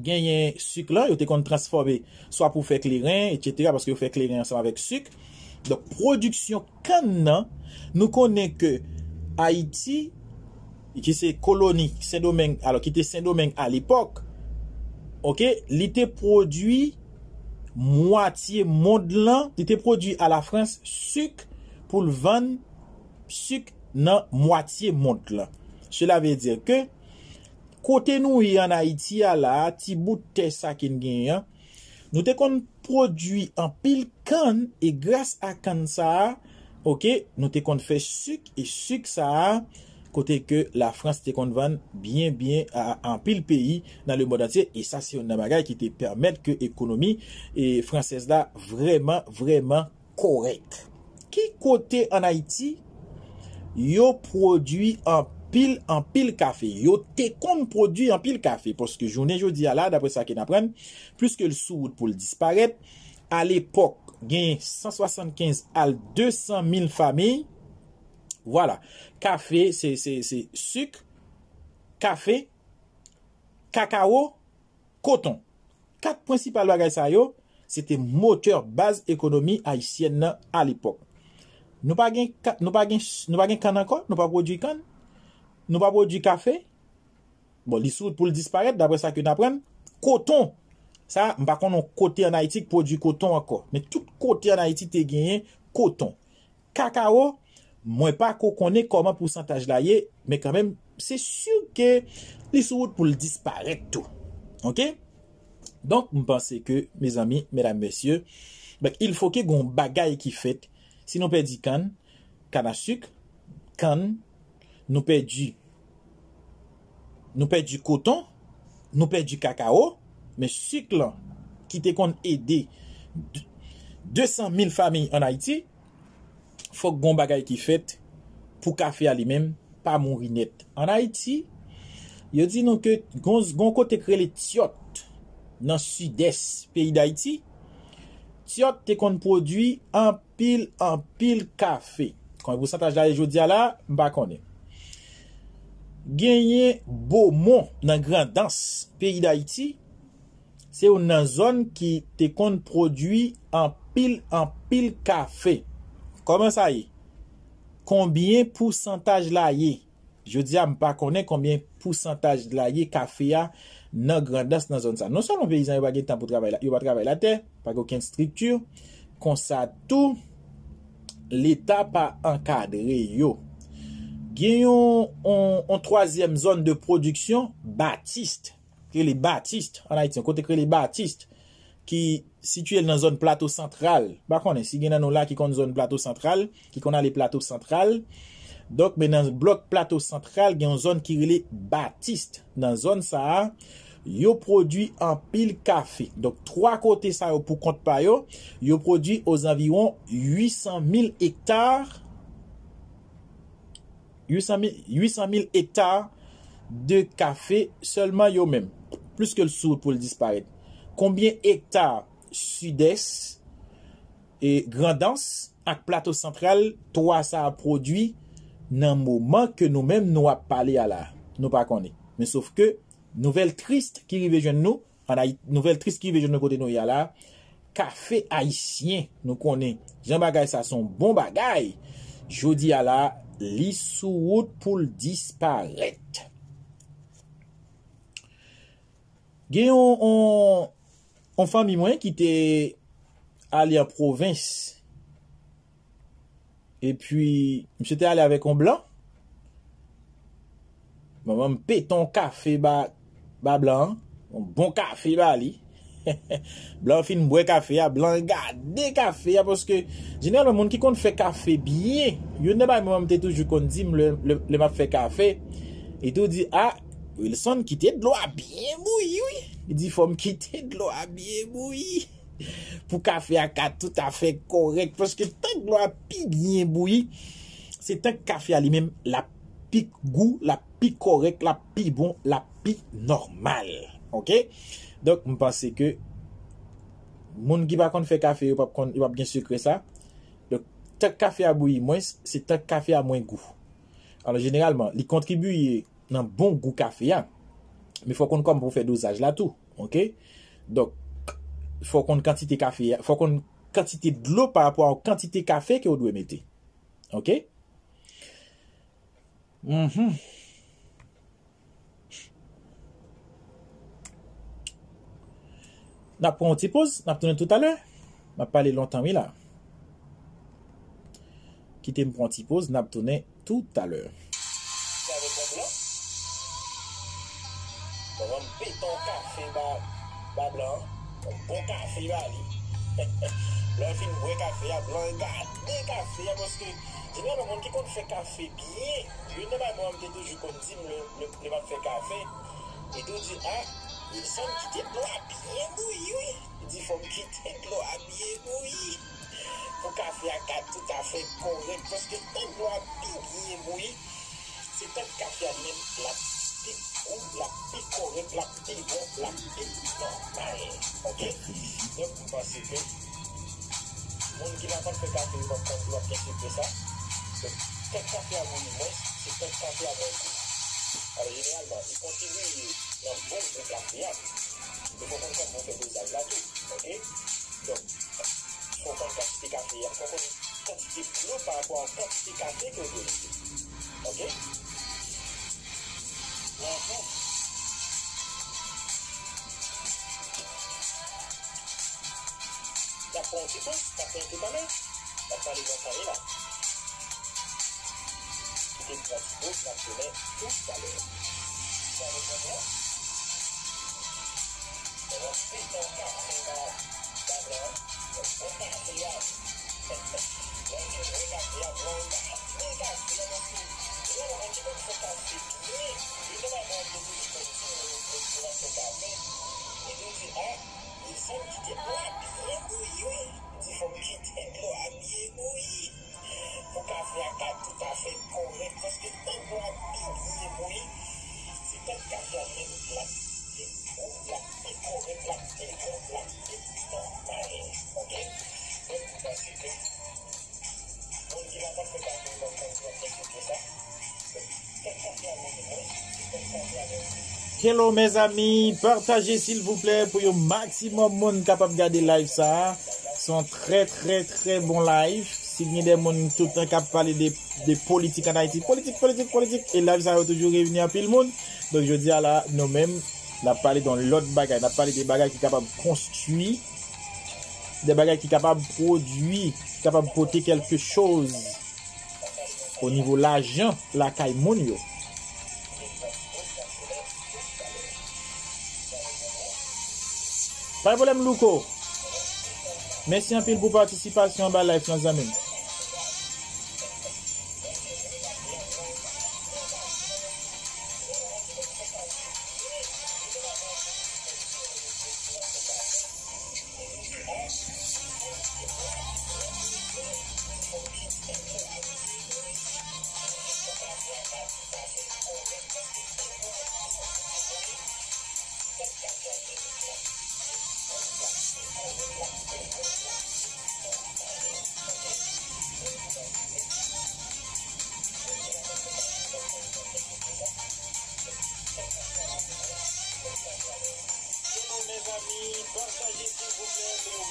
genyen sik lan, yo te konn transfòme swa pou fè kleren, etsetera, paske yo fè kleren ansanm avèk sik. Donk, pwodiksyon kann nan, nou konnen ke Ayiti, ki se koloni Sendomeng, alò, ki te Sendomeng alepòk, oke, li te pwodui mwatye mond lan, li te pwodui a la Frans sik pou l vann sik nan mwatye mond lan. Sela vle di ke kote nou ye an Ayiti a la, ti bout tè sa ke n genyen an, nou te konn pwodui anpil kann, e gras a kann sa a, oke, nou te konn fè sik, e sik sa a, kote ke Lafrans te konn vann byen, byen a, a anpil peyi nan lemonn antye, e sa se youn nan bagay ki te pèmèt ke ekonomi, e, fransèz la vrèman, vrèman kòrèk. Ki kote an Ayiti yo pwodui anpil, anpil kafe? Yo te konn pwodui anpil kafe, paske jounen jodi a la, daprè sa ke n aprann, pliske l sou wout pou l disparèt, alepòk, gen san swasannkenz al de san mil fanmi. Vwala. Kafe, se, se, se sik, kafe, kakao, koton. Kat prensipal bagay sa yo, se te motè baz ekonomi ayisyèn nan alepòk. Nou pa gen, ka- nou pa gen, nou pa gen kann ankò, nou pa pwodui kann, nou pa pwodui kafe. Bon, li sou wout pou l disparèt, daprè sa ke n aprann. Koton, sa, m pa konn yon kote an Ayiti ki pwodui koton ankò. Men tout kote an Ayiti te genyen koton. Kakao, mwen pa ko konnen kòman pousantaj la ye, men kanmenm, se si ke li sou wout pou l disparèt tou. Oke? Donk, m panse ke, mezanmi, medam, mesye, donk, il fo ke gon bagay ki fèt. Si nou pèdi kann, kann a sik, kann, nou pèdi, nou pèdi koton, nou pèdi kakao, men sik lan, ki te konn ede de san mil fanmi an Ayiti, fòk gon bagay ki fèt pou kafe a li menm pa mouri nèt. An Ayiti, yo di nou ke gon, gon kote k rele Tyòt nan sidès peyi Dayiti. Tyòt te konn pwodui anpil, anpil kafe. Konbyen pousantaj la ye jodi a la, m pa konnen. Genyen Bomon nan Grandans, peyi Dayiti. Se youn nan zòn ki te konn pwodui anpil, anpil kafe. Kòman sa ye? Konbyen pousantaj la ye? Jodi a, m pa konnen konbyen pousantaj la ye kafe a nan Grandans nan zòn sa. Non sèlman peyizan yo pa gen tan pou travay la, yo pa travay latè, pa gen okenn estrikti. Konsa tou, Leta pa ankadre yo. Gen yon, yon, yon twazyèm zòn de pwodiksyon, Batis, ki rele Batis, an Ayiti, yon kote ki rele Batis, ki sitiye nan zòn Plato Santral. M pa konnen si gen nan nou la ki konn zòn Plato Santral, ki konn ale Plato Santral. Donk, men nan blòk Plato Santral, gen yon zòn ki rele Batis. Nan zòn sa a, yo pwodui anpil kafe. Donk, twa kote sa yo pou kont pa yo, yo pwodui ozanviwon uit san mil ekta, uit san mil, uit san mil ekta de kafe sèlman yo menm. Plis ke l sou wout pou l disparèt. Konbyen ekta Sidès, e Grandans ak Plato Santral, twa sa a pwodui nan moman ke nou menm nou ap pale a la? Nou pa konnen. Men sof ke nouvèl tris ki rive jwenn nou, an Ayiti, nouvèl tris ki rive jwenn nou kote nou ye a la, kafe ayisyen, nou konnen jan bagay sa se yon bon bagay. Jodi a la, li sou wout pou l disparèt. Gen yon, yon, yon fanmi mwen ki te ale an pwovens. Epi, misye te ale avèk yon blan. Manman m pete yon kafe ba, ba blan an. Yon bon kafe ba li. Blan an fin bwè kafe a, blan an gade kafe a, paske jeneralman, moun ki konn fè kafe byen, youn nan bagay manman m te toujou konn di m lè, lè, lè m ap fè kafe, li tou di, "A, Wilson, kite dlo a byen bouyi, wi." Li di, "Fò m kite dlo a byen bouyi." Pou kafe a ka toutafè kòrèk, paske tank dlo a pi byen bouyi, se tank kafe a li menm l ap pi gou, l ap pi kòrèk, l ap pi bon, l ap pi nòmal. Oke? Donk, m panse ke moun ki pa konn fè kafe, yo p ap konn, yo p ap gen sekrè sa. Donk, tank kafe a bouyi mwens, se tank kafe a mwen gou. Alò, jeneralman, li kontribye nan bon gou kafe a. Men fò konn kòman pou fè dozaj la tou. Oke? Donk, fò konn kantite kafe a, fò konn kantite dlo pa rapò a kantite kafe ke w dwe mete. Oke? Mhm. N ap pran yon ti poz, n ap tounen toutalè. M ap pale lontan, wi, la. Kite m pran yon ti poz, n ap tounen toutalè. Avèk yon blan. Bon, m pete yon kafe ba, ba blan an. Yon bon kafe ba li. Lè l fin bwè kafe a, blan an gade kafe a, paske jeneralman, moun ki konn fè kafe byen, youn nan bagay mwen te toujou konn di m lè, lè, lè m ap fè kafe, li tou di, a, Wilson kite dlo a byen bouyi, wi. Li di, fò m kite dlo a byen bouyi. Pou kafe a ka toutafè kòrèk, paske tank dlo a pi byen bouyi, se tank kafe a li menm l ap pi gou, l ap pi kòrèk, l ap pi bon, l ap pi nòmal. Oke? Donk, m panse ke moun ki pa konn fè kafe, yo p ap konn, yo p ap gen sekrè sa. Donk, tank kafe a bouyi mwens, se tank kafe a mwen gou. Alò, jeneralman, li kontribye nan bon gou kafe a. Men fò konn kòman pou fè dozaj la tou. Oke? Donk, fò konn kantite kafe a, fò konn kantite dlo pa rapò a kantite kafe ke w dwe mete. Oke? Mhm. N ap pran yon ti poz, n ap tounen toutalè. N ap pale nan kare la. Kite m pran ti poz, n ap tounen toutalè. Sa nou konn la? Bon, anpil tan kafe la, la, la. Bon, kafe a. Lè w te bwè kafe a, bwè yon kafe, bwè kafe a, paske, lè w ann ki konn fè kafe byen, li te pa bon pou li, pou li, pou li fè kafe. Li te di, a, Wilson kite dlo a byen bouyi, wi. Di fò m kite dlo a byen bouyi. Pou kafe a ka toutafè kòrèk, paske tank dlo a pi byen bouyi, se tank kafe a menm l ap pi gou, l ap pi kòrèk, l ap pi bon, l ap pi nòmal. Oke? Donk, m panse ke moun ki pa konn fè kafe yo p ap konn pran kèk sa. Donk, tank kafe a bouyi mwens, se tank kafe a menm. Hello, mezanmi, pataje silvouplè pou yon maksimòm moun kapab gade live sa a. Se yon trè, trè, trè bon live. Si gen de moun toutan k ap pale de, de politik ann Ayiti, politik, politik, politik, e live sa yo toujou reyini anpil moun. Donk, jodi a la, nou menm, n ap pale de yon lòt bagay. N ap pale de bagay ki kapab konstwi, de bagay ki kapab pwodui, ki kapab pote kèlke choz o nivo lajan lakay moun yo. Pa gen pwoblèm, Louko. Mèsi anpil pou patisipasyon anba live lan, zanmi m. Hello, mezanmi, pataje, silvouplè, pou yo.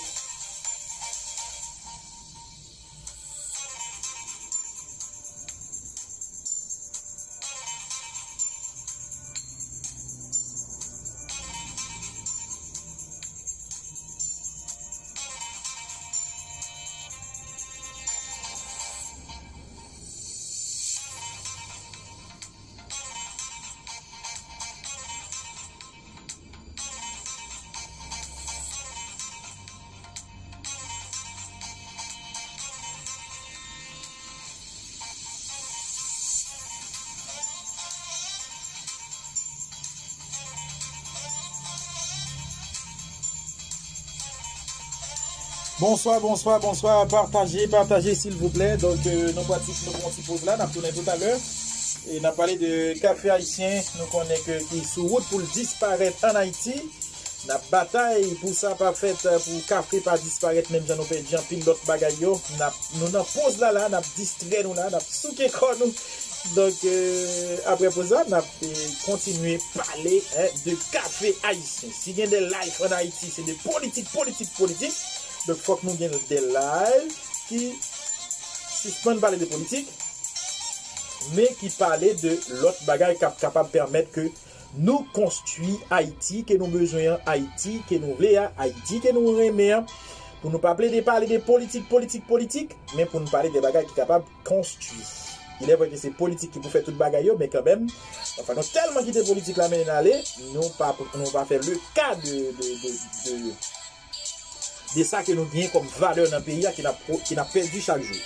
Bonswa, bonswa, bonswa. Pataje, pataje, silvouplè. Donk, euh, nou pral ti, nou pran ti poz la, n ap tounen toutalè. E n ap pale de kafe ayisyen, nou konnen ke ki sou wout pou l disparèt ann Ayiti. N ap batay pou sa pa fèt, pou kafe pa disparèt, menm jan nou pèdi anpil lòt bagay yo. N ap, nou nan poz la, la, n ap distrè nou la, n ap souke kò nou. Donk, euh, apre poz la, n ap, euh, kontinye pale, hein, de kafe ayisyen. Si gen de live ann Ayiti, se de politik, politik, politik. Donk, fòk nou gen de live ki sispann pale de politik, men ki pale de lòt bagay k ap kapab pèmèt ke nou konstwi Ayiti ke nou bezwen an, Ayiti ke nou vle a, Ayiti ke nou renmen an. Pou nou pa plede pale de politik, politik, politik, men pou nou pale de bagay ki kapab konstwi. Il est vrai que se politik ki pou fè tout bagay yo, men kanmenm, anfen, nou tèlman kite politik la mennen n ale, nou pa, nou pa fè le ka de, de, de, de, de sa ke nou gen kòm valè nan peyi a, ke n ap, ke n ap pèdi chak jou.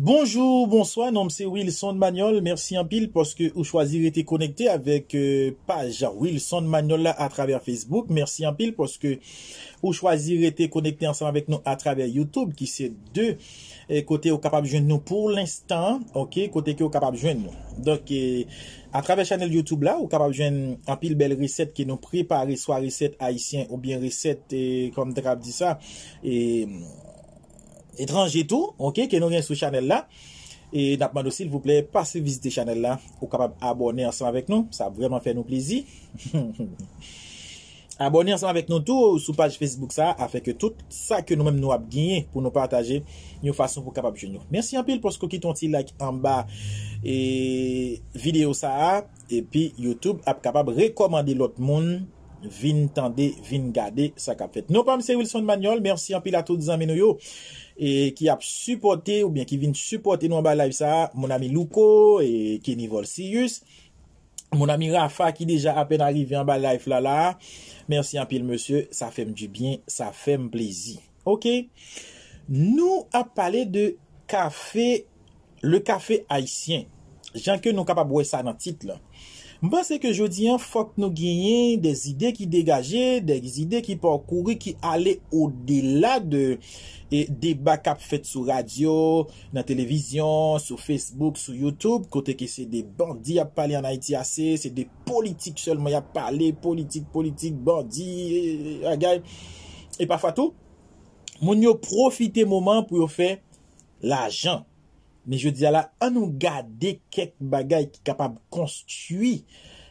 Bonjou, bonswa, non m se Wilson Manuel. Mèsi anpil paske ou chwazi rete konekte avèk, euh, paj Wilson Manuel la atravè Facebook. Mèsi anpil paske ou chwazi rete konekte ansanm avèk nou atravè YouTube, ki se de, eh, kote ou kapab jwenn nou pou lenstan, ok, kote ke ou kapab jwenn nou. Donk, eh, atravè chanèl YouTube la, ou kapab jwenn anpil bèl resèt ke nou prepare, swa resèt ayisyen oubyen resèt, eh, kòm m ta kab di sa, eh, etranje tou, ok, ke nou gen sou chanèl la. E n ap mande w, silvouplè, pase vizite chanèl la. Ou kapab abòne ansanm avèk nou. Sa ap vrèman fè nou plezi. Abòne ansanm avèk nou tou sou paj Facebook sa a, afin ke tout sa ke nou menm nou ap genyen pou nou pataje yon fason pou kapab jwenn nou. Mèsi anpil paske w kite yon ti like anba, e, videyo sa a. Epi YouTube ap kapab rekòmande lòt moun vin tande, vin gade sa k ap fèt. Non pa m se Wilson Manuel. Mèsi anpil a tout zanmi nou yo, e, ki ap sipòte oubyen ki vin sipòte nou anba live sa a. Mon ami Louko, e, Kenny Volcius, mon ami Rafa ki deja apèn arive anba live la la. Mèsi anpil, mesye. Sa fè m di byen, sa fè m plezi. Ok. Nou ap pale de kafe, le kafe ayisyen. Jan ke nou kapab wè sa nan tit la. M panse ke jodi an, fòk nou genyen de zide ki degaje, de zide ki pakouri, ki ale odela de, e, deba k ap fèt sou radyo, nan televizyon, sou Facebook, sou YouTube, kote ke se de bandi y ap pale ann Ayiti ase, se de politik sèlman y ap pale, politik, politik, bandi, e, e, bagay. E pafwa tou, moun yo pwofite moman pou yo fè lajan. Men jodi a la, an nou gade kèk bagay ki kapab konstwi,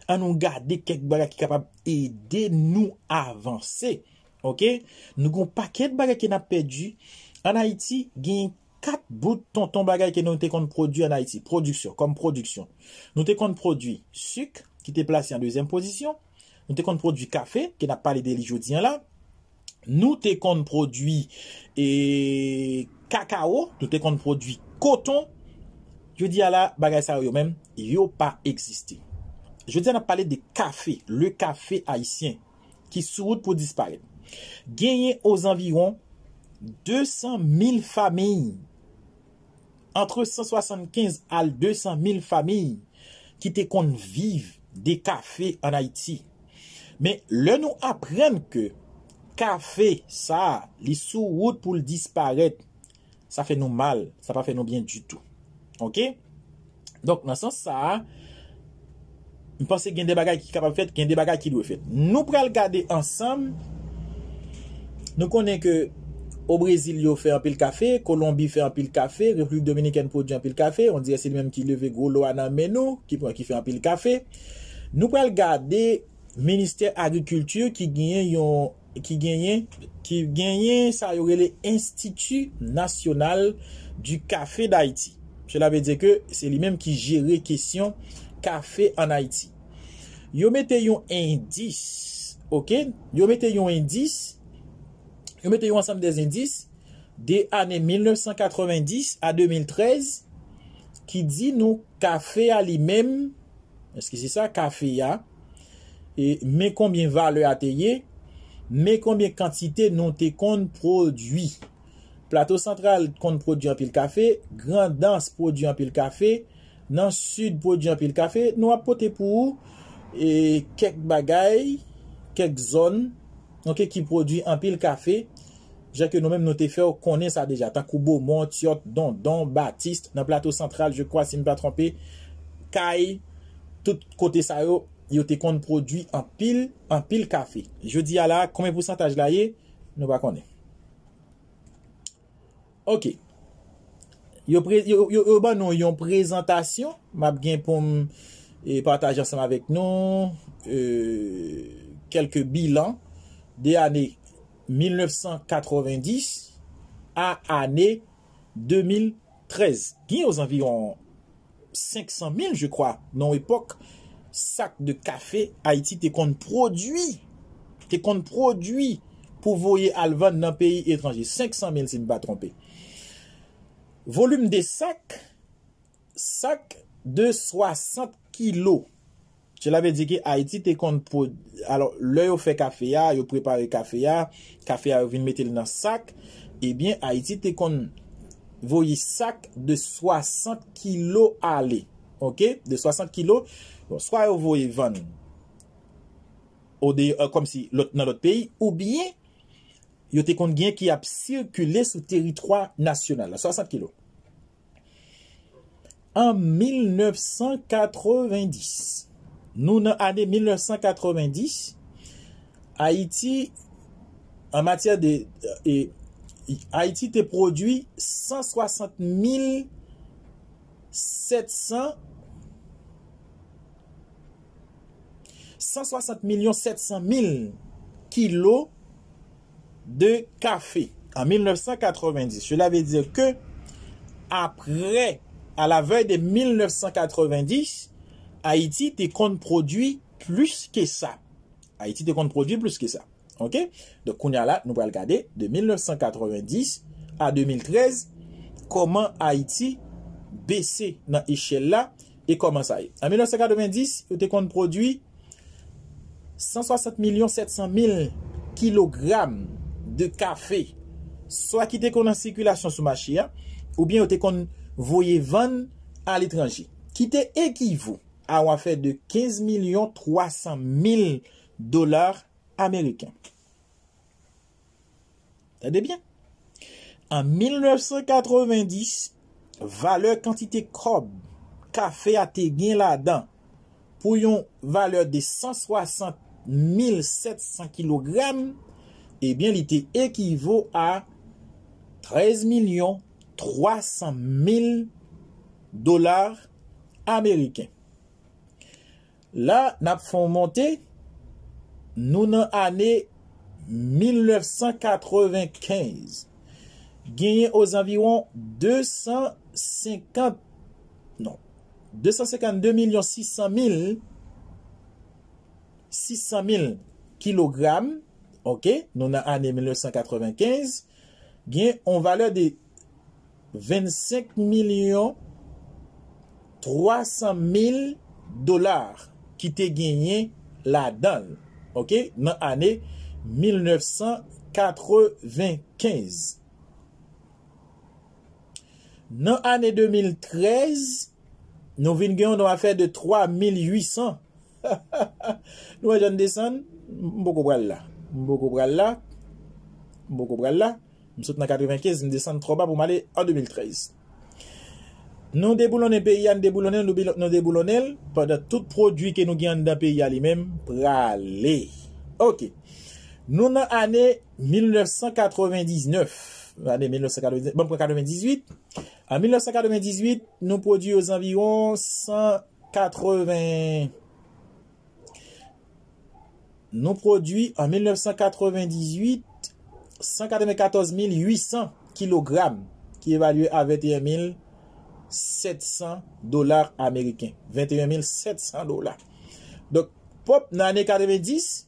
an nou gade kèk bagay ki kapab ede nou avanse. Ok? Nou gen yon pakèt bagay ke n ap pèdi. Ann Ayiti, gen kat bout tonton bagay ke nou te konn pwodui ann Ayiti. Pwodiksyon, kòm pwodiksyon. Nou te konn pwodui sik, ki te plase an dezyèm pozisyon. Nou te konn pwodui kafe, ke n ap pale de li jodi an la. Nou te konn pwodui, e, kakawo, nou te konn pwodui koton. Jodi a la, bagay sa yo, yo menm, yo pa egziste. Jodi a, n ap pale de kafe, le kafe ayisyen, ki sou wout pou disparèt. Genyen ozanviwon de san mil fanmi, antre san swasannkenz al de san mil fanmi ki te konn viv de kafe ann Ayiti. Men lè nou aprann ke Kafe sa a, li sou wout pou l disparèt. Sa fè nou mal, sa pa fè nou byen ditou. Oke? Donk, nan sans sa a, m panse gen de bagay ki kapab fèt, gen de bagay ki dwe fèt. Nou pral gade ansanm. Nou konnen ke o Brezil, yo fè anpil kafe, Kolonbi fè anpil kafe, Repiblik Dominikèn pwodui anpil kafe, on dirè se li menm ki leve gwo lo a nan men nou, ki pran, ki fè anpil kafe. Nou pral gade Ministè Agrikilti ki genyen yon, ki genyen, ki genyen sa yo rele Institut National du Café d'Haïti. Cela veut dire que se li menm ki jere kesyon kafe ann Ayiti. Yo mete yon endis, oke? Yo mete yon endis, yo mete yon ansanm de endis de ane mil nèf san katrevenndis a de mil trèz ki di nou kafe a li menm, èske se sa, kafe a, e, men konbyen valè a te ye, men konbyen kantite nou te konn pwodui. Plato Santral konn pwodui anpil kafe, Grandans pwodui anpil kafe, nan Sid pwodui anpil kafe. Nou ap pote pou ou, e, kèk bagay, kèk zòn, oke, ki pwodui anpil kafe, jan ke nou menm nou te fè w konnen sa deja, tankou Bomon, Tyòt, Dondon, Batis, nan Plato Santral, je crois, si m pa twonpe, Kay, tout kote sa yo, yo te konn pwodui anpil, anpil kafe. Jodi a la, konbyen pousantaj la ye, nou pa konnen. Oke. Yo, pre, yo, yo, yo ban nou yon prezantasyon. M ap gen pou m, e, pataje ansanm avèk nou, e, kèlke bilan de ane mil nèf san katrevenndis a ane de mil trèz. Gen ozanviwon senk san mil, je crois, nan yon epòk, sak de kafe Ayiti te konn pwodui, te konn pwodui pou voye al vann nan peyi etranje. Senk san mil, si m pa twonpe. Volim de sak, sak de swasant kilo. Cela veut dire que Ayiti te konn pwod-, alò, lè yo fè kafe a, yo prepare kafe a, kafe a yo vin mete l nan sak, ebyen, Ayiti te konn voye sak de swasant kilo ale. Oke? De swasant kilo. Bon, swa yo voye vann o de, e, kòmsi lòt, nan lòt peyi, oubyen yo te konn gen ki ap sikile sou teritwa nasyonal la, swasant kilo. An mil nèf san katrevenndis, nou nan ane mil nèf san katrevenndis, Ayiti, an matyè de, e, Ayiti te pwodui san swasant mil sèt san, san swasant milyon sèt san mil kilo de kafe an mil nèf san katrevenndis. Cela veut dire que après, à la veille de mil nèf san katrevenndis, Ayiti te konn pwodui plis ke sa. Ayiti te konn pwodui plis ke sa. Oke? Donk, kounye a la, nou pral gade de mil nèf san katrevenndis a de mil trèz, kòman Ayiti bese nan echèl la e kòman sa ye. An mil nèf san katrevenndis, yo te konn pwodui san swasant milyon sèt san mil kilogram de kafe, swa ki te konn an sikilasyon sou mache a, oubyen yo te konn voye vann aletranje, ki te ekivo a yon afè de kenz milyon twa san mil dola ameriken. Tande byen. An mil nèf san katrevenndis, valè kantite kòb kafe a te gen ladan pou yon valè de san swasant mil sèt san kilogram, ebyen, li te ekivo a trèz milyon twa san mil dola ameriken. La, n ap fè yon monte. Nou nan ane mil nèf san katrevenkenz. Genyen ozanviwon de san senkant, non, de san senkannde milyon sis san mil, sis san mil kilogram. Oke, nou nan ane mil nèf san katrevenkenz. Gen yon valè de vennsenk milyon twa san mil dola ki te genyen ladan l, oke, nan ane mil nèf san katrevenkenz. Nan ane de mil trèz, nou vin gen yon afè de twa mil uit san. Nou wè jan n desann? M poko pral la. M poko pral la. M poko pral la. M sot nan katrevenkenz, m desann twò ba pou m ale an de mil trèz. Nou deboulonnen peyi a, nou deboulonnen, nou bilo- nou deboulonnen l, pandan tout pwodui ke nou gen anndan peyi a li menm prale. Oke. Nou nan ane mil nèf san katrevendiznèf. Ane mil nèf san katrevendiznèf, bon, pran katrevendizuit. An mil nèf san katrevendizuit, nou pwodui ozanviwon san katreven, nou pwodui an mil nèf san katrevendizuit san katrevenkatòz mil uit san kilogram, ki evalye a venteyen mil sèt san dola ameriken. Venteyen mil sèt san dola. Donk, pwòp nan ane katrevendis,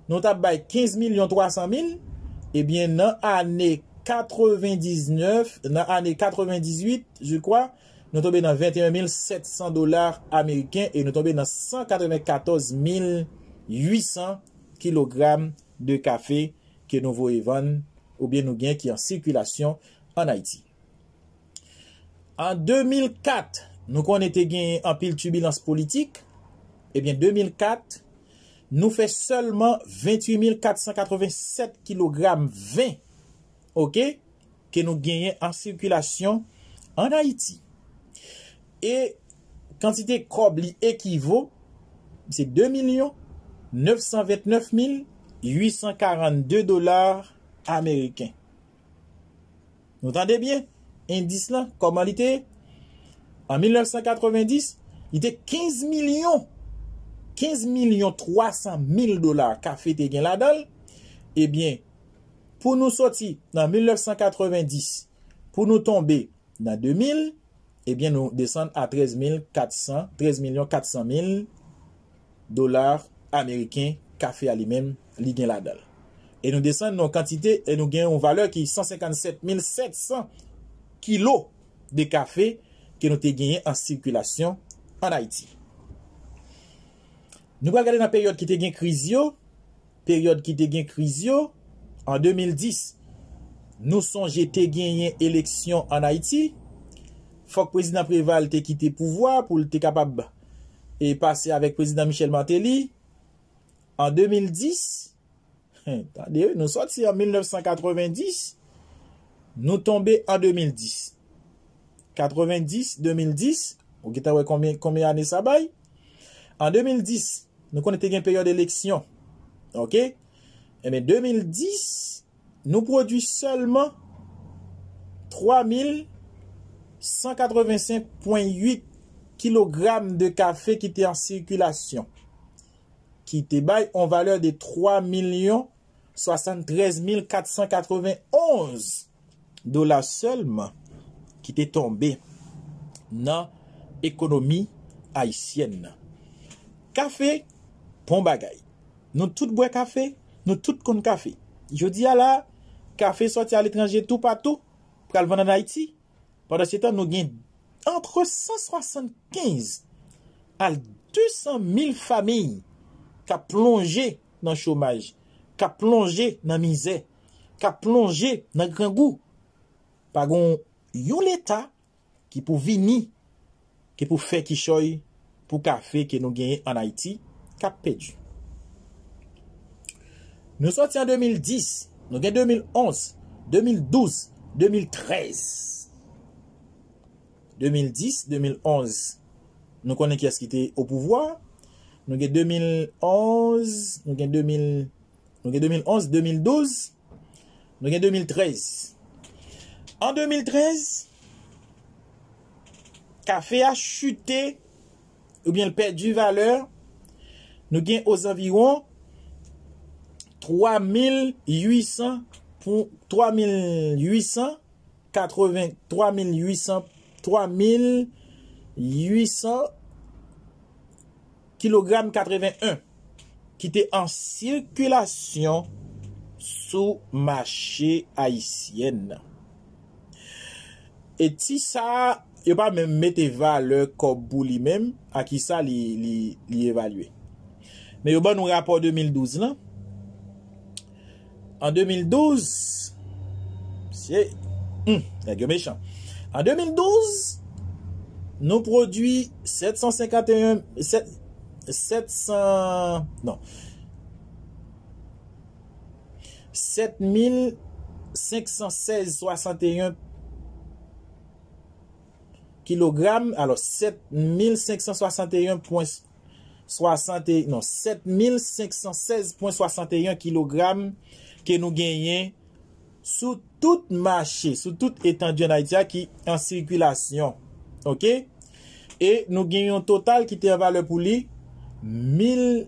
nou t ap bay kenz milyon twa san mil, ebyen, nan ane katrevendiznèf, nan ane katrevendizuit, je crois, nou tonbe nan venteyen mil sèt san dola ameriken e nou tonbe nan san katrevenkatòz mil uit san kilogram de kafe ke nou voye vann oubyen nou gen ki an sikilasyon ann Ayiti. An de mil kat, nou konnen te gen anpil tibilans politik. Ebyen, de mil kat, nou fè sèlman venntuit mil kat san katrevensèt kilogram ven, oke, ke nou genyen an sikilasyon ann Ayiti. E kantite kòb li ekivo, se de milyon nèf san vennèf mil uit san karannde dola ameriken. Nou tande byen? Endis lan, kòman li te ye? An mil nèf san katrevendis, li te kenz milyon, kenz milyon twa san mil dola kafe te gen ladan l. Ebyen, pou nou soti nan mil nèf san katrevendis, pou nou tonbe nan de mil, ebyen, nou desann a trèz mil kat san, trèz milyon kat san mil dola ameriken kafe a li menm, li gen ladan l. E nou desann nan yon kantite, e nou gen yon valè ki san senkannsèt mil sèt san kilo de kafe ke nou te genyen an sikilasyon ann Ayiti. Nou pral gade nan peryòd ki te gen kriz yo, peryòd ki te gen kriz yo, an de mil dis, nou sonje te genyen eleksyon ann Ayiti. Fòk Prezidan Préval te kite pouvwa pou l te kapab, e, pase avèk Prezidan Michel Martelly. An de mil dis, tande, wi, nou sòti an mil nèf san katrevendis, nou tonbe an de mil dis. Katrevendis, de mil dis, ou gentan wè konbyen, konbyen ane sa bay? An de mil dis, nou konnen te gen peryòd eleksyon. Oke? Ebyen, de mil dis, nou pwodui sèlman twa mil san katrevensenk pwen uit kilogram de kafe ki te an sikilasyon, ki te bay yon valè de twa milyon swasanntrèz mil kat san katrevenonz dola sèlman ki te tonbe nan ekonomi ayisyèn nan. Kafe, bon bagay. Nou tout bwè kafe, nou tout konn kafe. Jodi a la, kafe sòti aletranje toupatou, pral vann ann Ayiti. Pandan se tan, nou gen antre san swasannkenz al de san mil fanmi k ap plonje nan chomaj, k ap plonje nan mizè, k ap plonje nan grangou. Pa gen yon Leta ki pou vini, ki pou fè kichòy pou kafe ke nou genyen ann Ayiti, k ap pèdi. Nou sòti an de mil dis, nou gen de mil onz, de mil douz, de mil trèz. De mil dis, de mil onz, nou konnen kiyès ki te o pouvwa. Nou gen de mil onz, nou gen de mil, nou gen de mil onz, de mil douz, nou gen de mil trèz. An de mil trèz, kafe a chite oubyen l pèdi valè. Nou gen ozanviwon twa mil uit san pou twa mil uit san katreven, twa mil uit san, twa mil uit san kilogram katreven en ki te an sikilasyon sou mache ayisyèn nan. E ti sa a, yo pa menm mete valè kòb pou li menm, a kisa li, li, li evalye. Men yo ban nou rapò de mil douz lan. An de mil douz, se, hmm, nèg yo mechan. An de mil douz, nou pwodui sèt san senkanteyen, sèt, sèt san, non, sèt mil senk san sèz pwen swasanteyen kilogram, alò, sèt mil senk san swasanteyen pwen swasante, non, sèt mil senk san sèz pwen swasanteyen kilogram ke nou genyen sou tout mache, sou tout etandi ann Ayiti a ki an sikilasyon. Oke? E nou gen yon total ki te an valè pou li mil,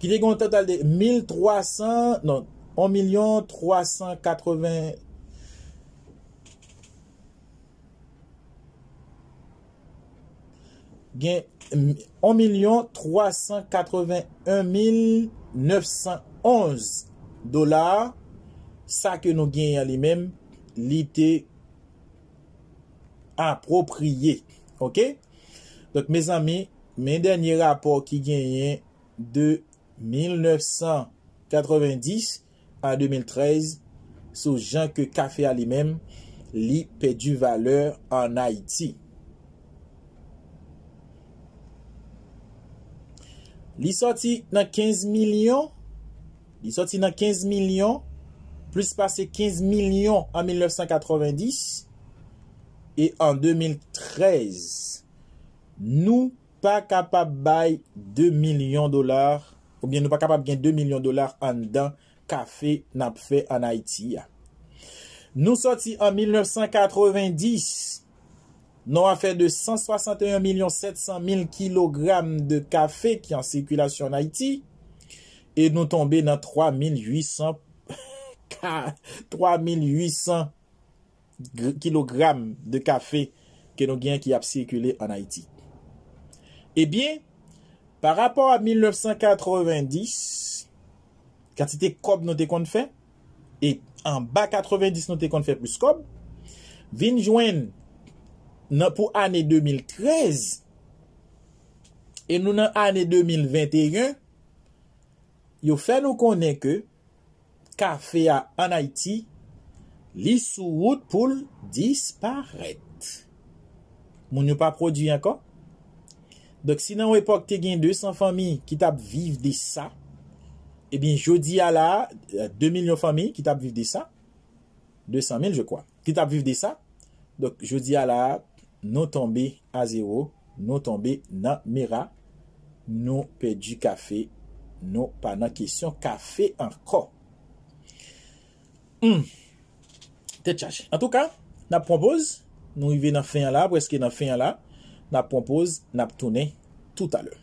ki te gen yon total de mil twa san, non, yon milyon twa san katreven, gen yon milyon twa san katreven en mil nèf san onz dola, sa ke nou genyen an li menm, li te apwopriye. Oke? Donk, mezanmi, men dènye rapò ki genyen de mil nèf san katrevenndis a de mil trèz sou jan ke kafe a li menm, li pèdi valè ann Ayiti. Li sòti nan kenz milyon, li sòti nan kenz milyon, plis pase kenz milyon an mil nèf san katrevenndis, e an de mil trèz, nou pa kapab bay de milyon dola, oubyen nou pa kapab gen de milyon dola anndan kafe n ap fè ann Ayiti a. Nou sòti an mil nèf san katrevenndis, nan yon afè de san swasanteyen milyon sèt san mil kilogram de kafe ki an sikilasyon ann Ayiti, e nou tonbe nan twa mil uit san, ka-, twa mil uit san gr-, kilogram de kafe ke nou gen ki ap sikile ann Ayiti. Ebyen, pa rapò a mil nèf san katrevenndis, kantite kòb nou te konn fè, e anba katrevenndis nou te konn fè plis kòb, vin jwenn nan, pou ane de mil trèz, e nou nan ane de mil venteyen, yo fè nou konnen ke kafe a ann Ayiti, li sou wout pou l disparèt. Moun yo pa pwodui ankò. Donk, si nan yon epòk te gen de san fanmi ki t ap viv de sa, ebyen, jodi a la a, de milyon fanmi ki t ap viv de sa, de san mil, je crois, ki t ap viv de sa. Donk, jodi a la a, nou tonbe a zewo, nou tonbe nan mera, nou pèdi kafe, nou pa nan kesyon kafe ankò. Hmm. Tèt chaje. Antouka, n ap pran poz, nou rive nan fen an la, prèske nan fen an la, n ap pran poz, n ap tounen toutalè.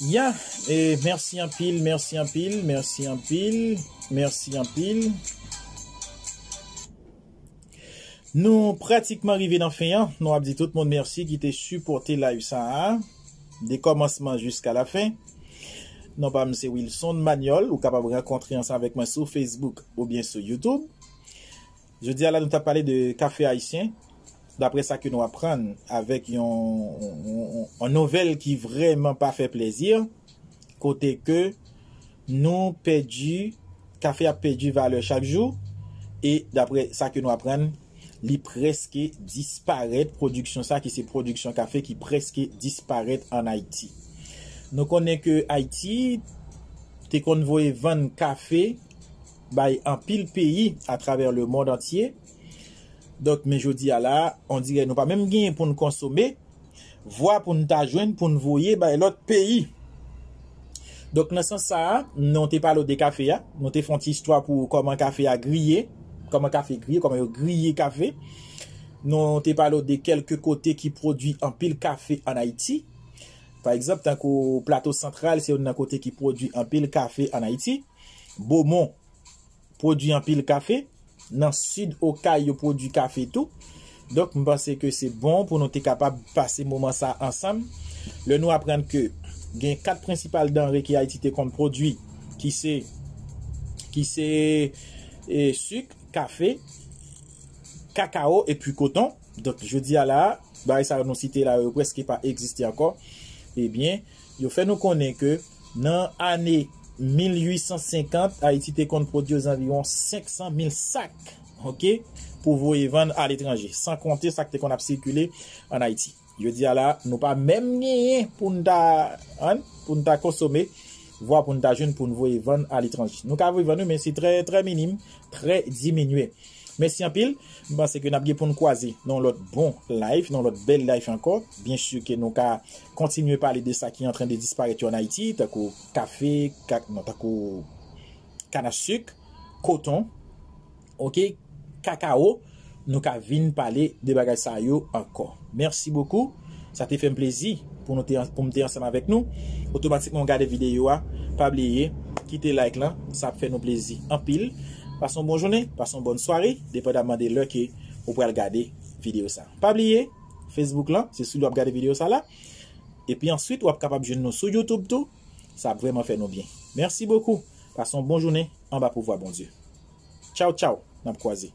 Ya, E mèsi anpil, mèsi anpil, mèsi anpil, mèsi anpil. Nou pratikman rive nan fen an. Nou ap di tout moun mèsi ki te sipòte live sa a, de kòmansman jiska la fen. Non pa m se Wilson Manuel, ou kapab rankontre ansanm avèk mwen sou Facebook oubyen sou YouTube. Jodi a la, nou t ap pale de kafe ayisyen, daprè sa ke nou aprann avèk yon, yon, yon, yon nouvèl ki vrèman pa fè plezi, kote ke nou pèdi, kafe ap pèdi valè chak jou, e daprè sa ke nou aprann, li prèske disparèt, pwodiksyon sa ki se pwodiksyon kafe ki prèske disparèt ann Ayiti. Nou konnen ke Ayiti te konn voye vann kafe bay anpil peyi atravè le mond antye. Donk, men jodi a la, on dirè nou pa menm genyen pou n konsome, vwa pou n ta jwenn pou n voye bay lòt peyi. Donk, nan sans sa a, nou te pale w de kafe a, nou te fè yon ti istwa pou kòman kafe a griye, kòman kafe griye, kòman yo griye kafe. Nou te pale w de kèlke kote ki pwodui anpil kafe ann Ayiti. Pa egzanp, tankou Plato Santral, se youn nan kote ki pwodui anpil kafe ann Ayiti. Bomon pwodui anpil kafe. Nan sid Okay, yo pwodui kafe tou. Donk, m panse ke se bon pou nou te kapab pase moman sa ansanm. Lè nou aprann ke gen kat prensipal danre ke Ayiti te konn pwodui, ki se, ki se, e, sik, kafe, kakao epi koton. Donk, jodi a la, bagay sa yo nou site la, yo prèske pa egziste ankò. Ebyen, yo fè nou konnen ke nan ane mil uit san senkant, Ayiti te konn pwodui ozanviwon senk san mil sak, oke, pou voye vann aletranje, san konte sa k te konn ap sikile ann Ayiti. Jodi a la, nou pa menm genyen pou n ta, ann, pou n ta konsome, vwa pou n ta jwenn pou n voye vann aletranje. Nou ka voye vann, wi, men se trè, trè minim, trè diminye. Mèsi anpil. M panse ke n ap gen pou n kwaze nan yon lòt bon live, nan yon lòt bèl live ankò. Byen si ke nou ka kontinye pale de sa ki antren de disparèt yo ann Ayiti, tankou kafe, ka-, non, tankou kanasik, koton, oke, kakao. Nou ka vin pale de bagay sa yo ankò. Mèsi bokou. Sa te fè m plezi pou nou te, pou m te ansanm avèk nou. Otomatikman w gade videyo a, pa bliye kite like lan, sa ap fè nou plezi anpil. Pase yon bon jounen, pase yon bòn sware, depandamman de lè ke ou pral gade videyo sa. Pa bliye, Facebook lan, se sou li w ap gade videyo sa la. Epi answit, w ap kapab jwenn nou sou YouTube tou. Sa ap vrèman fè nou byen. Mèsi bokou. Pase yon bon jounen anba pouvwa Bondye. Tchaw, tchaw. N ap kwaze.